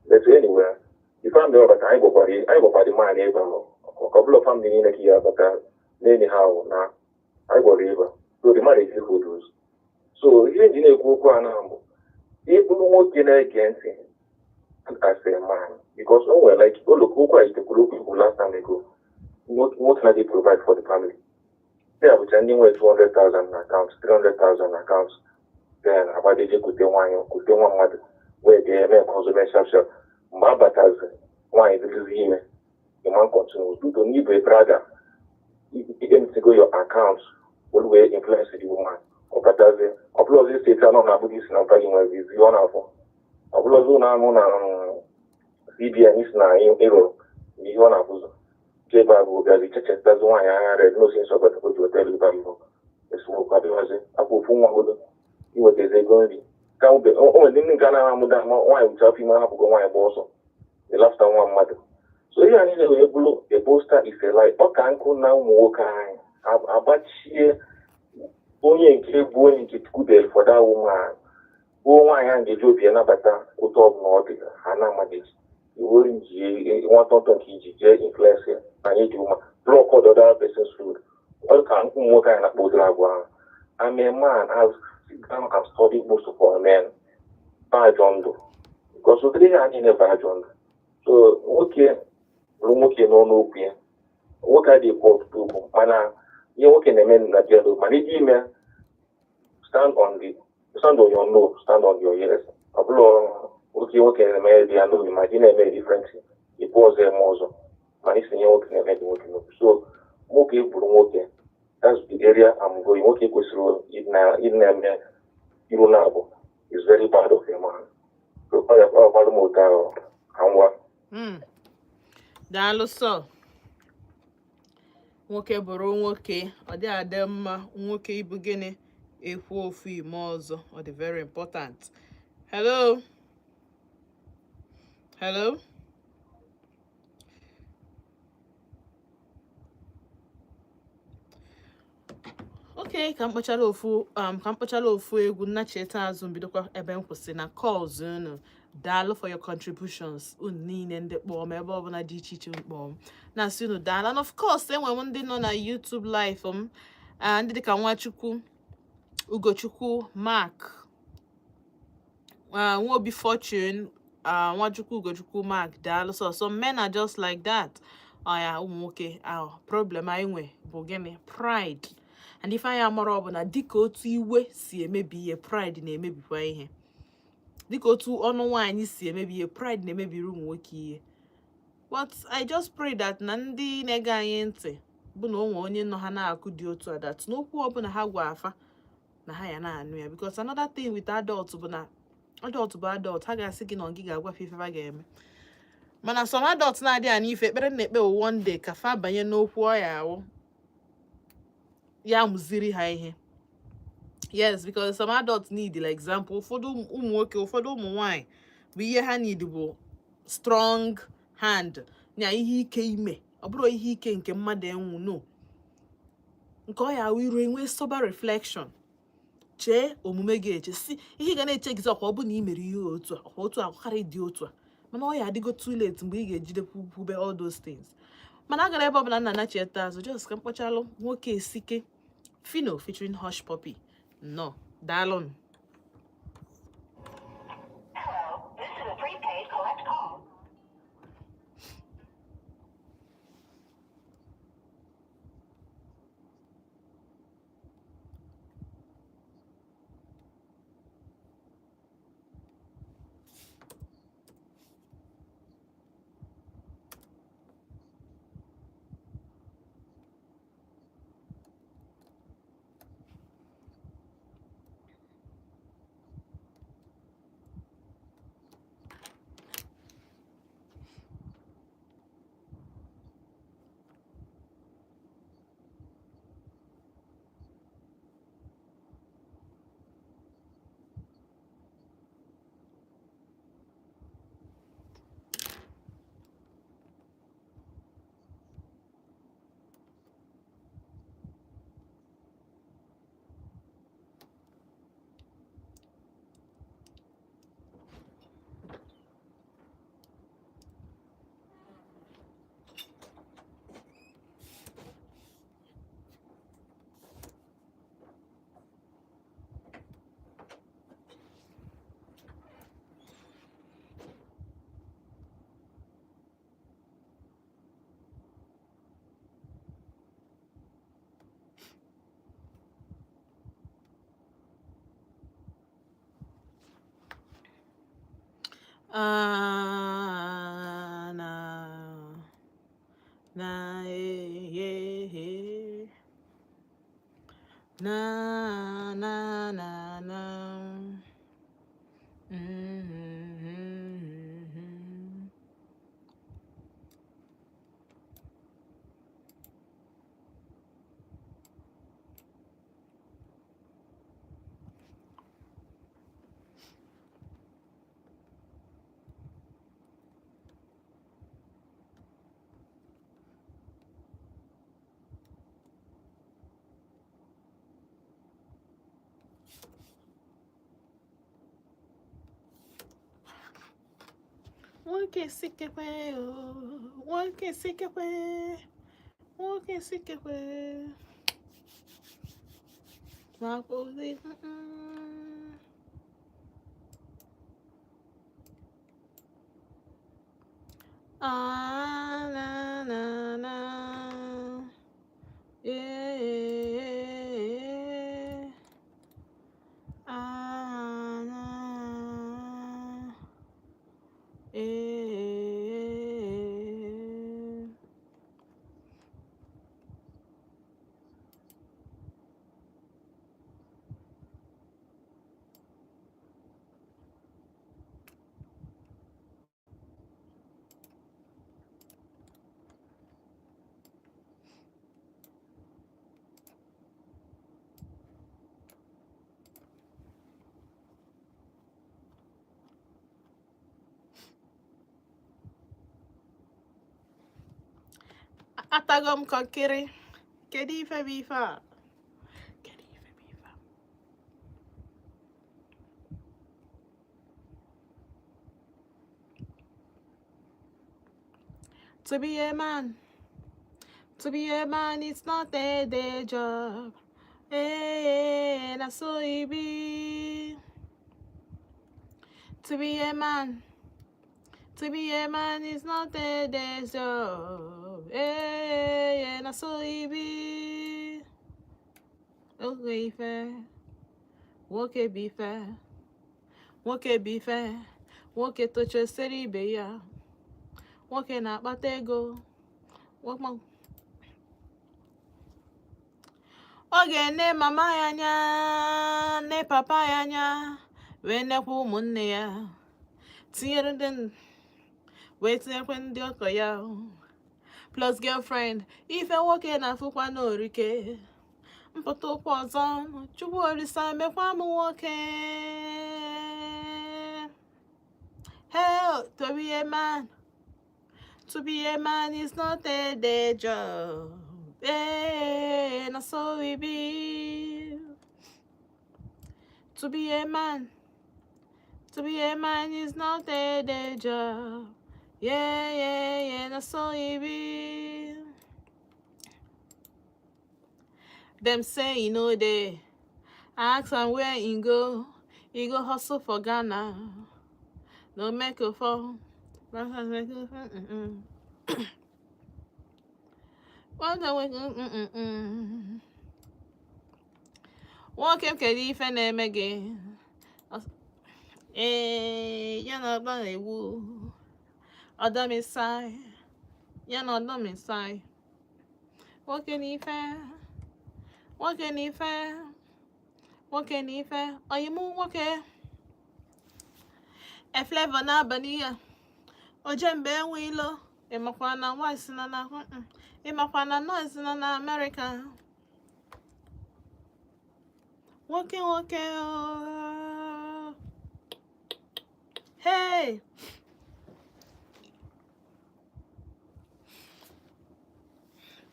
But anyway, the family ọ bata, anyị gwakwara the man ebe ahụ. Maka ọbụla family niile ka ya bata n'enyi ha ahụ na anyị gwara ebe a. So the marriage is good. So ihe nji na-ekwu okwu a na mbụ, ịbụrụ nwoke na-ege ntị as a man, because o nwere like oloko okwu a itekwuru okwu ikwu last time ago, nwoke na dey provide for the family. Ya bụcha ndị nwere 200,000 na account, 300,000 na account, then agbadeje kute nwaanyị, kute nwa mmadụ, wee ga eme nke ọzọ mee sharp sharp. Mgbe abatazi nwaanyị dịrịzi ime, the man continues due to n'ibe brother emptygo your account wee wee influence the woman. Ọ batazi ọ bụla ọzọ steeti anọ na-abụghị isi na mpa gị nwere ezi ọ na-afọ ọ bụla ọzọ ụlọ anụ na CBN isi na ịrụrụ ihe ọ na-abụzọ nke ebe a bụ bịazi chechetazi nwaanyị agha red n'osi nsọ batakwa ji hotel ebe ahụ esemokwu abịazi akwa ofu nwa godo iwetazi ego nri ka o nwere ndị nke anaghị amụda ama nwaanyị bụcha afọ ime hapụgo nwaanyị gba ọsọ the lafta nwa mmadụ. So ihe anyị na-wee bụrụ a boaster is a lie. Ọ ka nkụ na ụmụ nwoke anyị agbachie onye nke bụ onye nke Chukwu dere for that woman bụ nwaanyị ahụ ga-eji obi ya nabata otu ọbụla ọ dị ha na-amaghị iwu ji nwatọntọ nke iji jee influence ya na anyị ji ụma block the other person's food. Ọ ka ụmụ nwoke anyị na-akpọ ụdịrị agwa ahụ. I'm a man. I've sit down and studied most of our men ajọ ndụ because ụdịrị ihe anyị na-ebe ajọ ndụ. So nwoke bụrụ nwoke n'ọnụ okwu ya, nwoke adịghị ekwu ọtụtụ okwu, mana ihe nwoke na-eme na dialo mana iji ime stand on your no, stand on your yes. Ọ bụrụ nwoke nwoke na-eme dị ya n'obi ma gị na-eme different ịbụ ọzọ eme ọzọ mana isi ihe nwoke na-eme dị nwoke n'obi. So nwoke bụrụ nwoke, that's the area I'm going. Nwoke kwesịrị ịdị na-eme iru na abụ is very bad of a man. So ọ ya ọ gbalụ m ụtọ ahụ ka ngwa. Daalụ sọ. Nwoke bụrụ nwoke, ọ dị adị mma nwoke ịbụ gịnị ekwu ofu ime ọzọ. Ọ dị very important. Hello, hello. Okay, ka m kpọchara ofu egwu nnacheta azụ mbidokwa ebe m kwụsị na calls unu. Daalụ for your contributions unu niile ndị kpọọ m ebe ọbụla dị iche iche mkpọọ m na-asị unu daalụ. And of course, enwere m ndị nọ na YouTube live m, ndị dịka Nwachukwu Ugochukwu Mark, Nwobi Fortune, Nwachukwu Ugochukwu Mark, daalụ. So some men are just like that. Ọ ya ụmụ nwoke ahụ problem anyị nwe bụ gịnị? Pride. And ife anyị amara ọ bụ na dịka otu iwe si emebi ihe, pride na-emebikwa ihe. Dịka otu ọnụ nwaanyị si emebi ihe, pride na-emebiri ụmụ nwoke ihe. But I just pray that na ndị na-ege anyị ntị bụ na onwe onye nọ ha na-akụ dị otu a, that n'okwu ọbụla ha gwa afa na ha ya na-anụ ya, because another thing with adult bụ na adult bụ adult. Ha ga-asị gị na ọ gị ga-agwafe ife ha ga-eme, mana some adult na-adị anya ife ekpere na-ekpe wụ one day ka fa banye n'okwu ọya awụ ya mụziri ha ihe. Yes, because some adults need, like example, ụfọdụ ụmụ nwoke, ụfọdụ ụmụ nwanyị bụ ihe ha need bụ strong hand na ihe ike ime. Ọ bụrụ ihe ike nke mmadụ enwu no nke ọ ya awụ iru enwe sober reflection, chee omume gị eche si ihe ị ga na-eche gị ọkwa ọ bụ na ị mere ihe otu a, ọkwa otu a karị dị otu a, mana ọ ya adịgo too late mgbe ị ga-ejide kwube all those things. Mana agara ebe ọbụla nna nacheta azụ, just ka m kpọchalụ nwoke esike Fino featuring Hush Puppy. Nnọọ, daalụnụ. Hello, this is a prepaid collect call. Ah, na na eh, eh, eh. Na na na na. Nwoke sikekwe o, nwoke sikekwe, nwoke sikekwe. Makpozi. Ah, na na na. Yeah, yeah. Ah, na. Eh. Atago m kọnkịrị. Kedu ife bụ ife a? Kedu ife bụ ife a? To be a man, to be a man, it's not a day job. Hey, na so e be. To be a man, to be a man is not a day job. Hey, na so e be. Oge ife, nwoke bụ ife, nwoke bụ ife, nwoke tochasịrị ibe ya, nwoke na-akpata ego. Ọ ga-ene mama ya anya, nne papa ya anya, wee nekwa ụmụnne ya, tinyere ndị wee tinyekwa ndị ọkọ ya, plus girlfriend. Ife nwoke na-afụkwa n'orike mpụta ụkwụ ọzọ. Chukwu Olisa, mekwa m nwoke. Hey, to be a man, to be a man is not a day job. Hey, na so e be. To be a man, to be a man is not a day job. Yeah, na so e be. Them say e no dey. I ask am where e go. E go hustle for Ghana. No make a fall. Nwoke m, kedu ife na-eme gị? Ee, ya na ọgbọ na-ewu ọdọmisai, ya na ọdọmisai. Nwoke na ife, nwoke na ife, nwoke na ife, ọyịmụ nwoke e Flavour n'abalị ya oje mgbe enwe ilo. Ịmakwa na Wise nọ na ịmakwa na Noise nọ na Amerịka. Nwoke, nwoke ooo. Hey,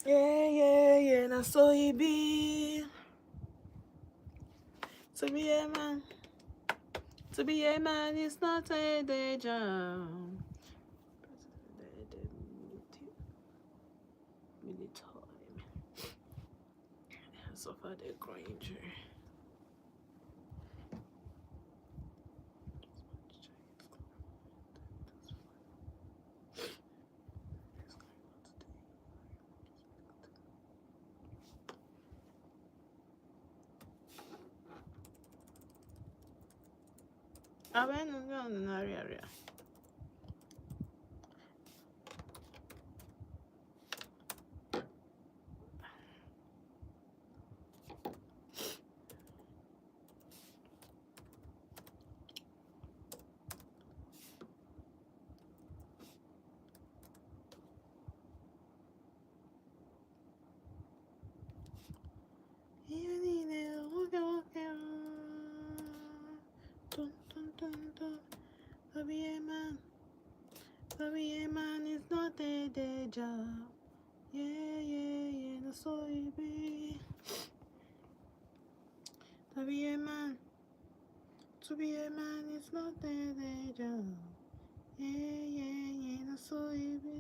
yeah, na so e be. To be a man, to be a man is not a day job. Military suffered a groin injury. Abịa na-arịa arịa. To be a man, to be a man is not a day job. Yeah, na so e be. To be a man, to be a man is not a day job. Yeah, na so e be.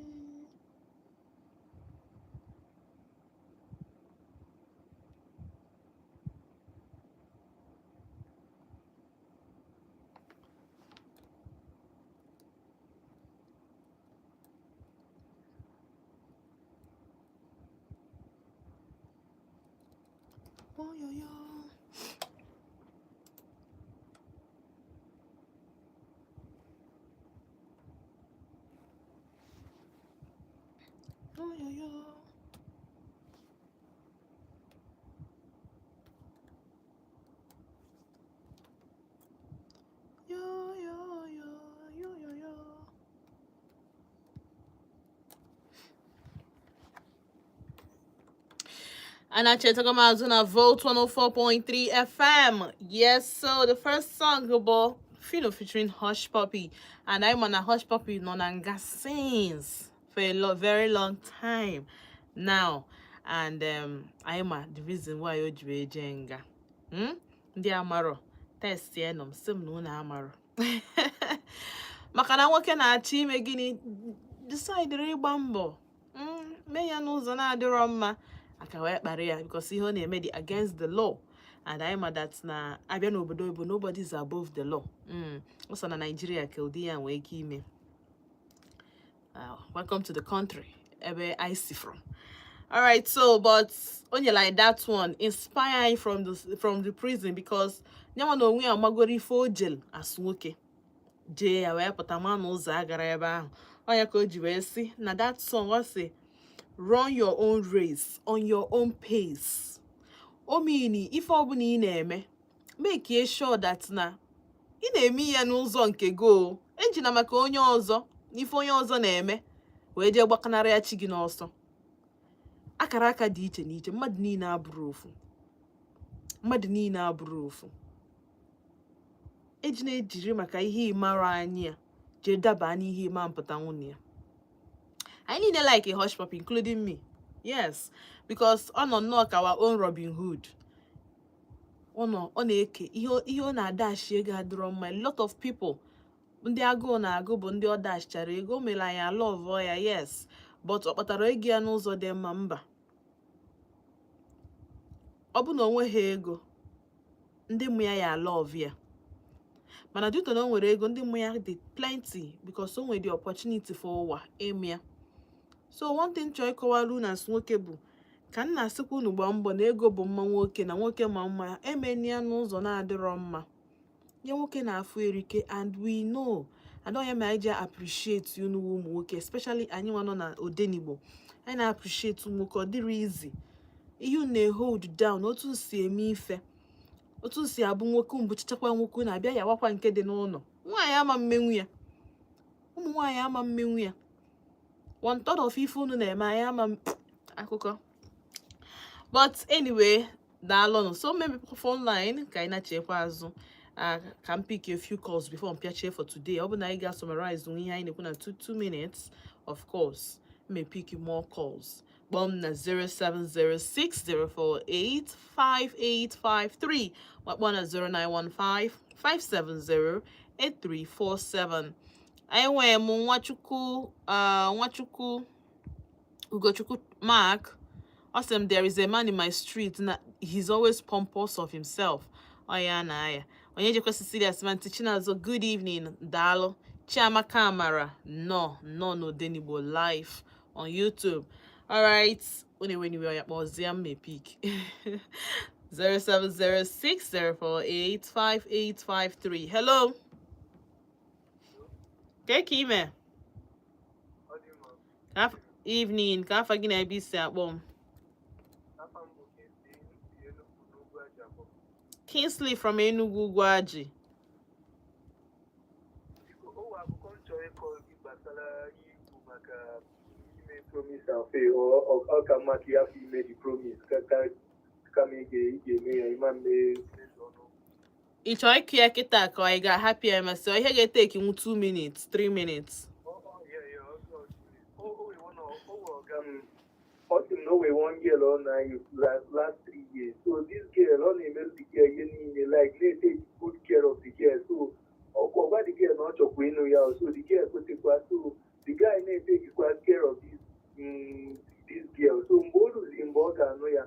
Oh, yo, yo. Oh, yo, yo. Yo, yo, yo, yo, yo, yo. And I check na Volt 104.3 FM. Yes, so the first song about Phyno featuring Hushpuppi. And I'm on a Hushpuppi nọ na nga since for a very long time now. And I'm the reason why o ji wee jee nga. Ndị amarọ test ya nọ m sị m na unu amarọ. Maka na nwoke na-achọ ime gịnị, decide ịgba mbọ mee ya n'ụzọ na-adịrọ mma, aka wee kpara ya, because ihe ọ na-eme dị against the law. And anyị ma that na abịa n'obodo oyibo, nobody is above the law. Ọsọ na Nigeria ka ụdị ya nwee ike ime. Welcome to the country ebe I si from. All right, so but onye like that one inspire anyị from the prison, because nyanwa na onwe ya magoro ife o jel as nwoke jee ya wee pụta, ma na ụzọ agara ebe ahụ. Ọ ya ka o ji wee sị na that song, ọ sị, "Run your own race on your own pace." O mean ife ọbụla ị na-eme, make sure that na ị na-eme ya n'ụzọ nke go ejina maka onye ọzọ, n'ife onye ọzọ na-eme wee jee gbakanara ya chi gị n'ọsọ. Akara aka dị iche n'iche, mmadụ niile abụrụ ofu, mmadụ niile abụrụ ofu. Ejina ejiri maka ihe ịmara anyị ya jee daba n'ihe ịma mpụta nwunye ya. Anyị niile like a Hushpuppi, including me, yes, because ọ nọ nnọọ ka our own Robin Hood. Ọ nọ, ọ na-eke ihe, ọ na-adashi ego adịrọ mma. A lot of people ndị agụụ na-agụ bụ ndị ọ dashichara ego. O mere anyị alọvọ ya, yes, but ọ kpatara ego ya n'ụzọ dị mma? Mba. Ọ bụ na o nweghị ego, ndị mụ ya ya alọvụ ya, mana due to na o nwere ego, ndị mụ ya dị plenty, because o nwere the opportunity for ụwa ịmụ ya. So one thing chọọ ịkọwara unu as nwoke bụ ka m na-asịkwa unu gbaa mbọ na ego bụ mma nwoke, na nwoke ma mma emeni ya n'ụzọ na-adịrọ mma. Nye nwoke na-afụ erike, and we know, and onye ma anyị ji appreciate unu ụmụ nwoke, especially anyị nwa nọ na Odenigbo. Anyị na-appreciate ụmụ nwoke. Ọ dịrị easy ihe unu na-hold down, otu si eme ife, otu si abụ nwoke mbụ chichakwa nwoke na-abịa ya wakwa nke dị n'ụlọ nwaanyị ama mmenwu ya, ụmụ nwaanyị ama mmenwu ya. One third of ife unu na-eme, anyị ama akụkọ. But anyway, daalụnụ. So maybe phone line ka anyị na-achekwa azụ ka m pick a few calls before m pịachie for today. Ọ bụ na anyị ga-summarize ihe anyị na-ekwu na 2 minutes, of course may pick more calls. Kpọọ m na 07060485853, wakpọ na 09155708347. Anyị nwee m Nwachukwu, Nwachukwu Ugochukwu Mark. Ọ sị m, "There is a man in my street na he's always pompous of himself." Ọ ya na ya onye jekwa Cecilia Simanti Chinazọ, good evening, daalụ. Chiamaka Amara, nnọọ, nnọọ n'Odenigbo live on YouTube. Alright, unu enweniwe ya, kpọzie m may pick 07060485853. Hello, ka ka ime? Evening. Ka afa gị na ebe isi akpọ m? Kingsley from Enugu Ugwuaji. Biko, o nwere akụkọ m chọrọ ịkọ gị gbasara ikwu maka ime promise and fail. Ọ ka mma ka ịhapụ ime the promise kama ị ga-eme ya ịma mmezu ọnụ. Ị chọọ ịkụ ya kịta ka ọ ị ga-ahapụ ya emesịa? Ihe ga-eteki nwu 2 minutes, 3 minutes. Oh, yeah. Oh, ọ sị m na o wee one girl ọ na-ayị last 3 years. So this girl, ọ na-emerụ the girl ihe niile, like na-take good care of the girl. So ọkwa ọgwa the girl na ọ chọkwa ịnụ ya. So the girl kwetekwa. So the guy na-etekikwa care of this girl. So mgbe o ruziri mgbe ọ ga-anụ ya,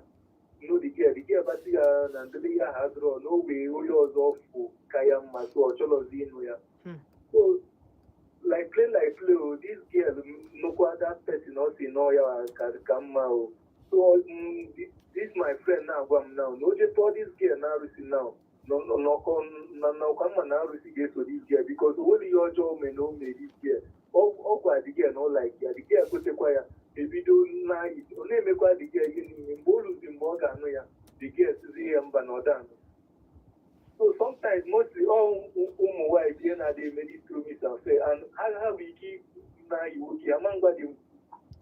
nụ the girl, the girl basị ya na ndịrị ya ha dụrọ na o wee onye ọzọ fụ ka ya mma, so ọ chọrọzi ịnụ ya. So like play like play o, this girl nụkwa that person ọ si nọ ya ka mma o. So this my friend na-agwa m now na o je tụọ this girl na arụsị now n'ọkọ na ọkwa mma na arụsị ga-eso this girl, because o nwere ihe ọjọọ o mee na o mee this girl. Ọ gwa the girl na ọ like ya, the girl kwetekwa ya, ebido na ọ na-emekwa the girl ihe niile. Mgbe o ruzi mgbe ọ ga-anụ ya, the girl sizi ya mba na ọ da anụ. So sometimes, mostly all ụmụ nwanyị ihe na-adị eme this promise and fail, and ha nwere ike na-ayị nwoke ama ngwa dị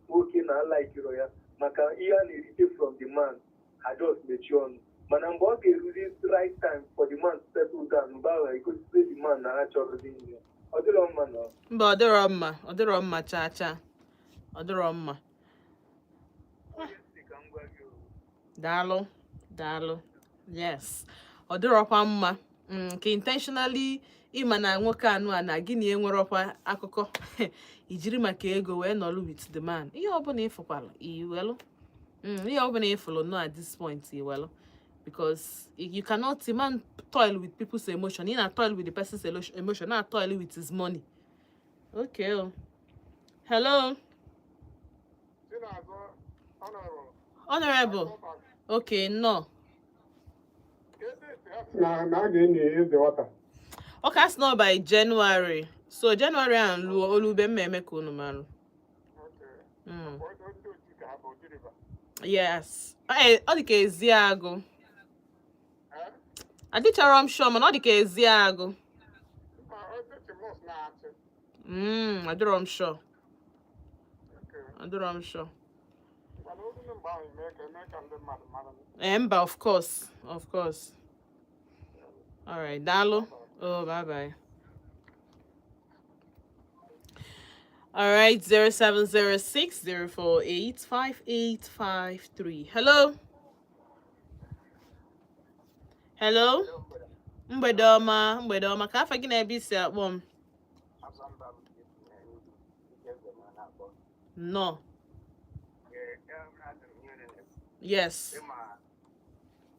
nwoke na alaikiro ya maka ihe a na-erite from the man. Ha just mechie ọnụ, mana mgbe ọ ga-eruzi right time for the man to settle down, mgbe ahụ egosizie the man na ha chọrọzi ihe ọ dịrọ mma na. Mba, ọ dịrọ mma, ọ dịrọ mma chaa chaa, ọ dịrọ mma. Sị ka m gwa gị o. Daalụ, daalụ. Yes, ọ dịrọkwa mma nke intentionally ịma na nwoke anụ a na gị na enwerọkwa akụkọ, ijiri maka ego wee nọlụ with the man. Ihe ọbụla ịfụkwala iwelụ, ihe ọbụla ịfụlụ nọ at this point iwelụ, because you cannot, a man toil with people's emotion. Ị na toil with the person's emotion, na toil with his money. Okay, oh. Hello. Honorable, okay, no. Na a ga-enyi eze nwata. Ọ ka sị nọ by January, so January a luo olube mmemme ka unu marụ. Yes. Ee, ọ dị ka ezi agụ. Adịchara m sure, mana ọ dị ka ezi agụ. Adịrọ m sure. Adịrọ m sure. Ee, mba, of course, of course. All right, daalụ. Oh, bye bye. All right, 0706 048 5853. Hello. Hello. Mgbede ọma, mgbede ọma. Ka afa gị na ebe isi akpọ m? Nnọọ. Yes.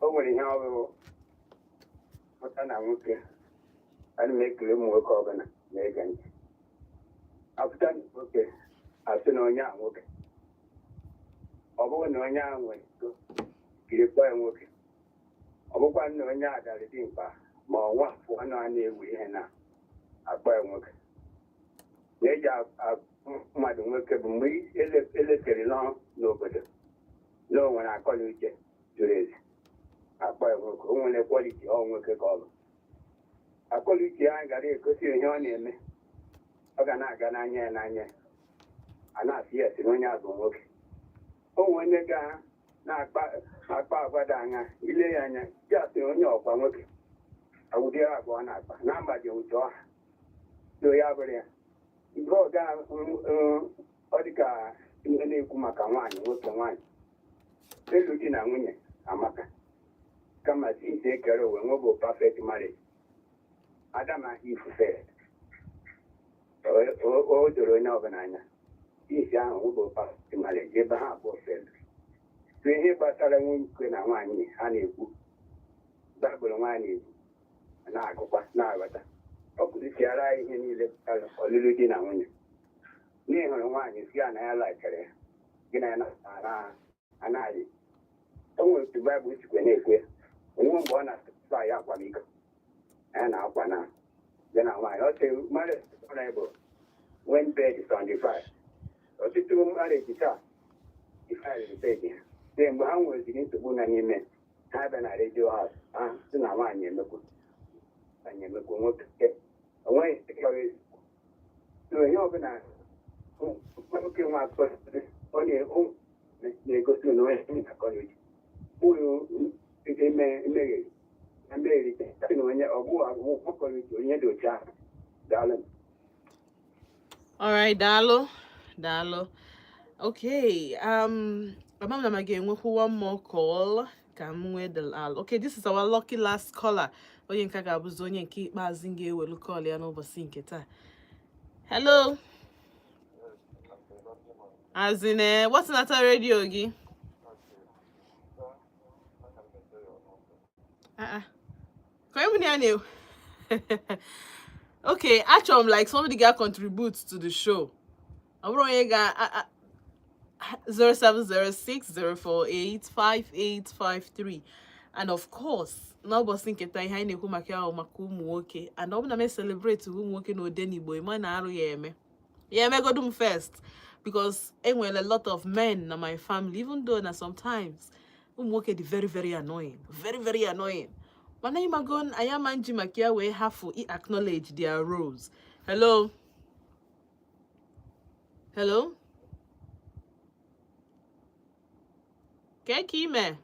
O nwere ihe ọrụ pụta na nwoke. Ana m ekele ụmụ nwoke ọbụla na-ege ntị. Apụta na nwoke, asị na onye a nwoke, ọ bụrụ na onye a nwere ego, kiri kpọọ ya nwoke. Ọ bụkwa na onye a dara dimkpa ma ọ nwa pụọ na a na-ewu ihe na akpọ ya nwoke. Na-eji mmadụ nwoke bụ mgbe elekere nọ n'obodo na o nwere akọ na uche zuru ezu, akpọ ya nwoke. O nwere quality, ọ nwoke ka ọ bụ. Akọ na uche ya gara egosi ihe ọ na-eme, ọ ga na-aga n'anya ya n'anya a na-asị ya si na onye a bụ nwoke. O nwere onye ga na-akpa akpa agwa dị anya, ile ya anya ya sị onye ọkwa nwoke, ụdị agwa ọ na-akpa na-agbaji ụtọ ọha so ya bụrụ ya mgbe ọ ga ọ dị ka ihe na-ekwu maka nwaanyị nwoke nwaanyị elu di na nwunye amaka kama since ekere ụwa nwebụ perfect marriage. Adam na Eve failed. O doro onye ọbụla anya isi ahụ nwebụ perfect marriage ebe ha abụọ failed. So ihe gbasara nwoke na nwaanyị ha na-ekwu, Baịbụl nwaanyị ekwu na-agụkwa na-aghọta, ọ kụzichiara anyị ihe niile gbasara ọlụlụ di na nwunye. N'ịhụrụ nwaanyị si ya na ya laikere ya, gị na ya anaghị o nwere otu Baịbụl sikwe na-ekwe onwe mgbe ọ na-asụsụ ya akwamiko ya na akwa na gị na nwaanyị. Ọ sị marriage is honorable when bed is on the fire. Ọtụtụ marriage taa defile bed ha. Ee, mgbe ha nweziri nsogbu na n'ime ha bịa na redio house, ha sị na nwaanyị emekwu, nwaanyị emekwu nwoke, onweghị chọrọ ezigbo. So ihe ọbụla nwoke nwa akọ ọ na-egosi na onye akọ na uche uru ime emeghere. Na mmeri sị na onye ọ bụ nwoke onye dị otu ahụ. Daalụ. Alright, daalụ, daalụ. Okay, ama m na m ga-enwekwu one more call ka m nwee the al. Okay, this is our lucky last caller. Onye nke a ga-abụzi onye nke ikpeazụ m ga-ewelu call ya n'ụbọchị nke taa. Hello. Azine, what's nata radio gị? Ah, ah. Ka onye mụ na ya na Okay, achọrọ m like somebody ga contribute to the show. Ọ bụrụ onye ga 07060485853. And of course, n'ụbọchị nke taa, ihe anyị na-ekwu maka ya bụ maka ụmụ nwoke, and ọ bụ na m celebrate ụmụ nwoke na Odenigbo, ịma na arụ ya eme ya emegodu m first, because enwere a lot of men na my family, even though na sometimes ụmụ nwoke dị very very annoying, very very annoying, mana ịmago anyị ama nji maka ya wee hafụ i acknowledge their roles. Hello, hello. Kee ka ime?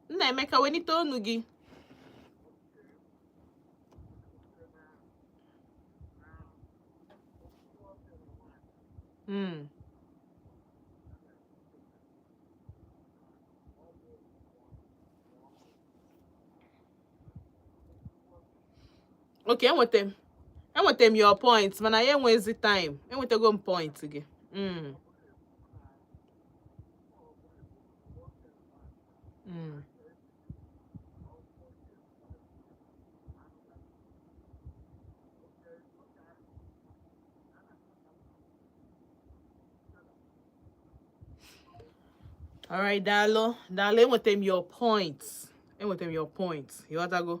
Nna Emeka, wenite onu gị. Okay, enweta m your point, mana ya enwezi time. Enwetago m point gị. Alright, daalụ, daalụ. Enweta m your point. Enweta m your point. Ịghọtago?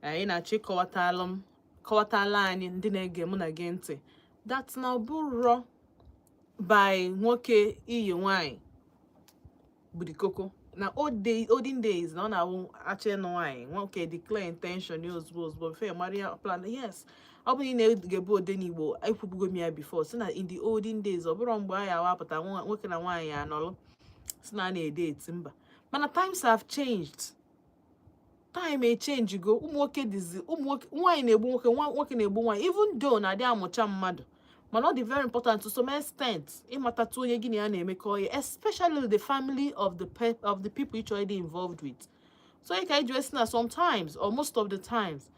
Anyị na-achọ ịkọwatalụ m, kọwatala anyị ndị na-ege mụ na gị ntị that na ọ bụrọ by nwoke iyi nwanyị bụ the koko. Na old day, olden days, na ọ na-awụ achọ ịnụ nwaanyị, nwoke declare intention ya ozugbo ozugbo before mara ya plan. Yes, ọ bụrụ na ị na-egebu Odenigbo, ekwubugo m ya before, si na in the olden days, ọ bụrụ mgbe anyị awapụta nwoke na nwaanyị anọlụ si na a na-edate, mba. Mana times have changed, time echange go. Ụmụ nwoke dịzi, ụmụ nwoke, nwaanyị na-egbu nwoke, nwoke na-egbu nwaanyị, even though na adị amụcha mmadụ, mana ọ dị very important to some extent ịmatatụ onye gị na ya na-emekọ ihe, especially the family of the people ị chọrọ ịdị involved with. So ị ka iji wee sị na sometimes or most of the times,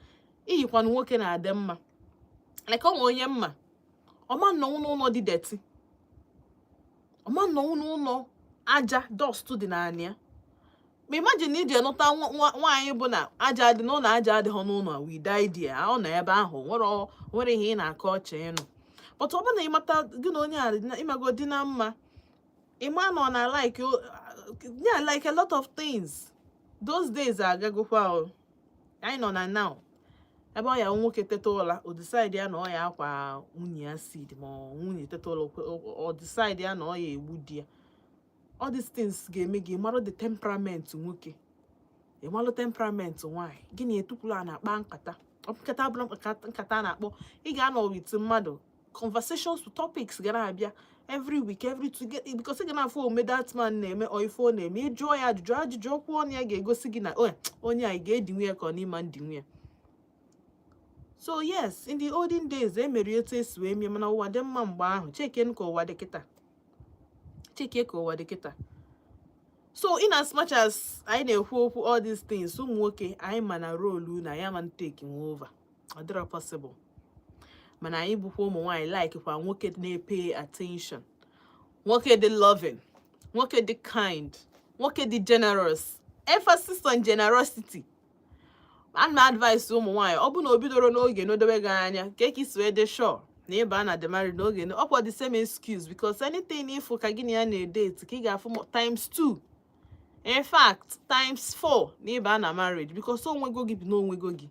iyikwanụ nwoke na-adị mma, like ọ nwe onye mma ọma nnọnwụ n'ụlọ dị dirty, ọma nnọnwụ n'ụlọ aja dust dị n'anị ya. Ma imagine na iji nụta nwaanyị bụ na aja dị n'ụlọ, aja adịghị n'ụlọ, we die there. Ọ nọ ebe ahụ nwere ihe ị na-akọ ọchị ịnụ. But ọ bụrụ na ịmata gị na onye a ịmago dị na mma, ịma na ọ na like yeah, like a lot of things. Those days agagokwa o. Anyị nọ na now ebe ọ ya nwoke teta ụla, o decide ya na ọ ya akwa nwunye ya acid, ma ọ nwunye teta ụla, o decide ya na ọ ya egbu di ya. All these things ga-eme gị mara the temperament nwoke, ịmalụ temperament nwaanyị gị na etukwulu a na-akpa nkata. Ọ bụ nkata abụrụ nkata a na-akpọ, ị ga-anọ with mmadụ, conversations to topics ga na-abịa every week, every two, because ị ga na-afụ omume that man na-eme or ife ọ na-eme. Ị jụọ ya ajụjụ, ajụjụ okwu ọnụ ya ga-egosi gị na onye a, ị ga-edinwu ya ka ọ n'ịma ndinwu ya. So yes, in the olden days e mere etu esi wee mie, mana ụwa dị mma mgbe ahụ. Cheke ka ụwa dị kịta, cheke ka ụwa dị kịta. So in as much as anyị na-ekwu okwu all these things, ụmụ nwoke anyị ma na role na ya ma take nwe over, ọ dịrọ possible. Mana anyị bụkwa ụmụ nwaanyị like kwa nwoke na-epay attention, nwoke dị loving, nwoke dị kind, nwoke dị generous, emphasis on generosity. Ana m advice ụmụ nwaanyị, ọ bụ na o bidoro n'oge n'odobe gị anya ka ka isi wee dị sure na ịba na the married n'oge, ọkwa the same excuse, because anything ịfụ ka gị na ya na-edate ka ị ga-afụ times 2, in fact times 4 na ịba na marriage, because onwego gị bụ na onwego gị,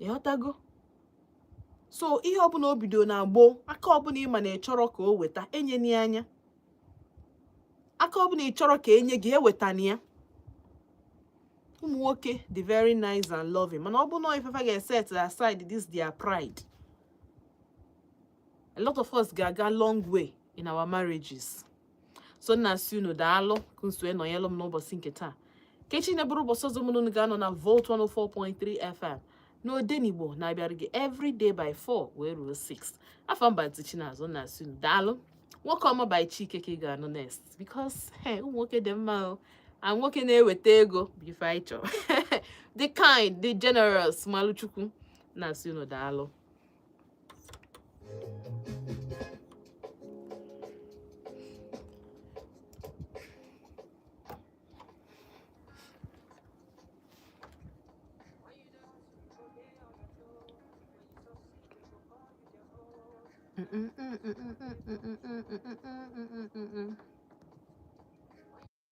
ịghọtago? So ihe ọbụla o bido na gboo, aka ọbụla ịma na ị chọrọ ka o weta, enyena ya anya. Aka ọbụla ị chọrọ ka enye gị, ewetana ya. Ụmụ nwoke dị very nice and loving, mana ọ bụ na ifefe ga-eset aside this their pride, a lot of us ga-aga long way in our marriages. So nna asị unu daalụ ka unu wee nọnyelụ m n'ụbọchị nke taa. Ka echi na-eburu ụbọchị ọzọ mụ na unu ga-anọ na Volt 104.3 FM n'Odenigbo na-abịara gị every day by 4 wee ruo 6. Afọ mba ntị Chinazụ, nna asị unu daalụ. Nwoke ọma by Chike ka ị ga-anụ next, because hey, ụmụ nwoke dị mma o, and nwoke na-eweta ego bụ ife anyị chọrọ, the kind, the generous. Malụchukwu na-asị unu daalụ.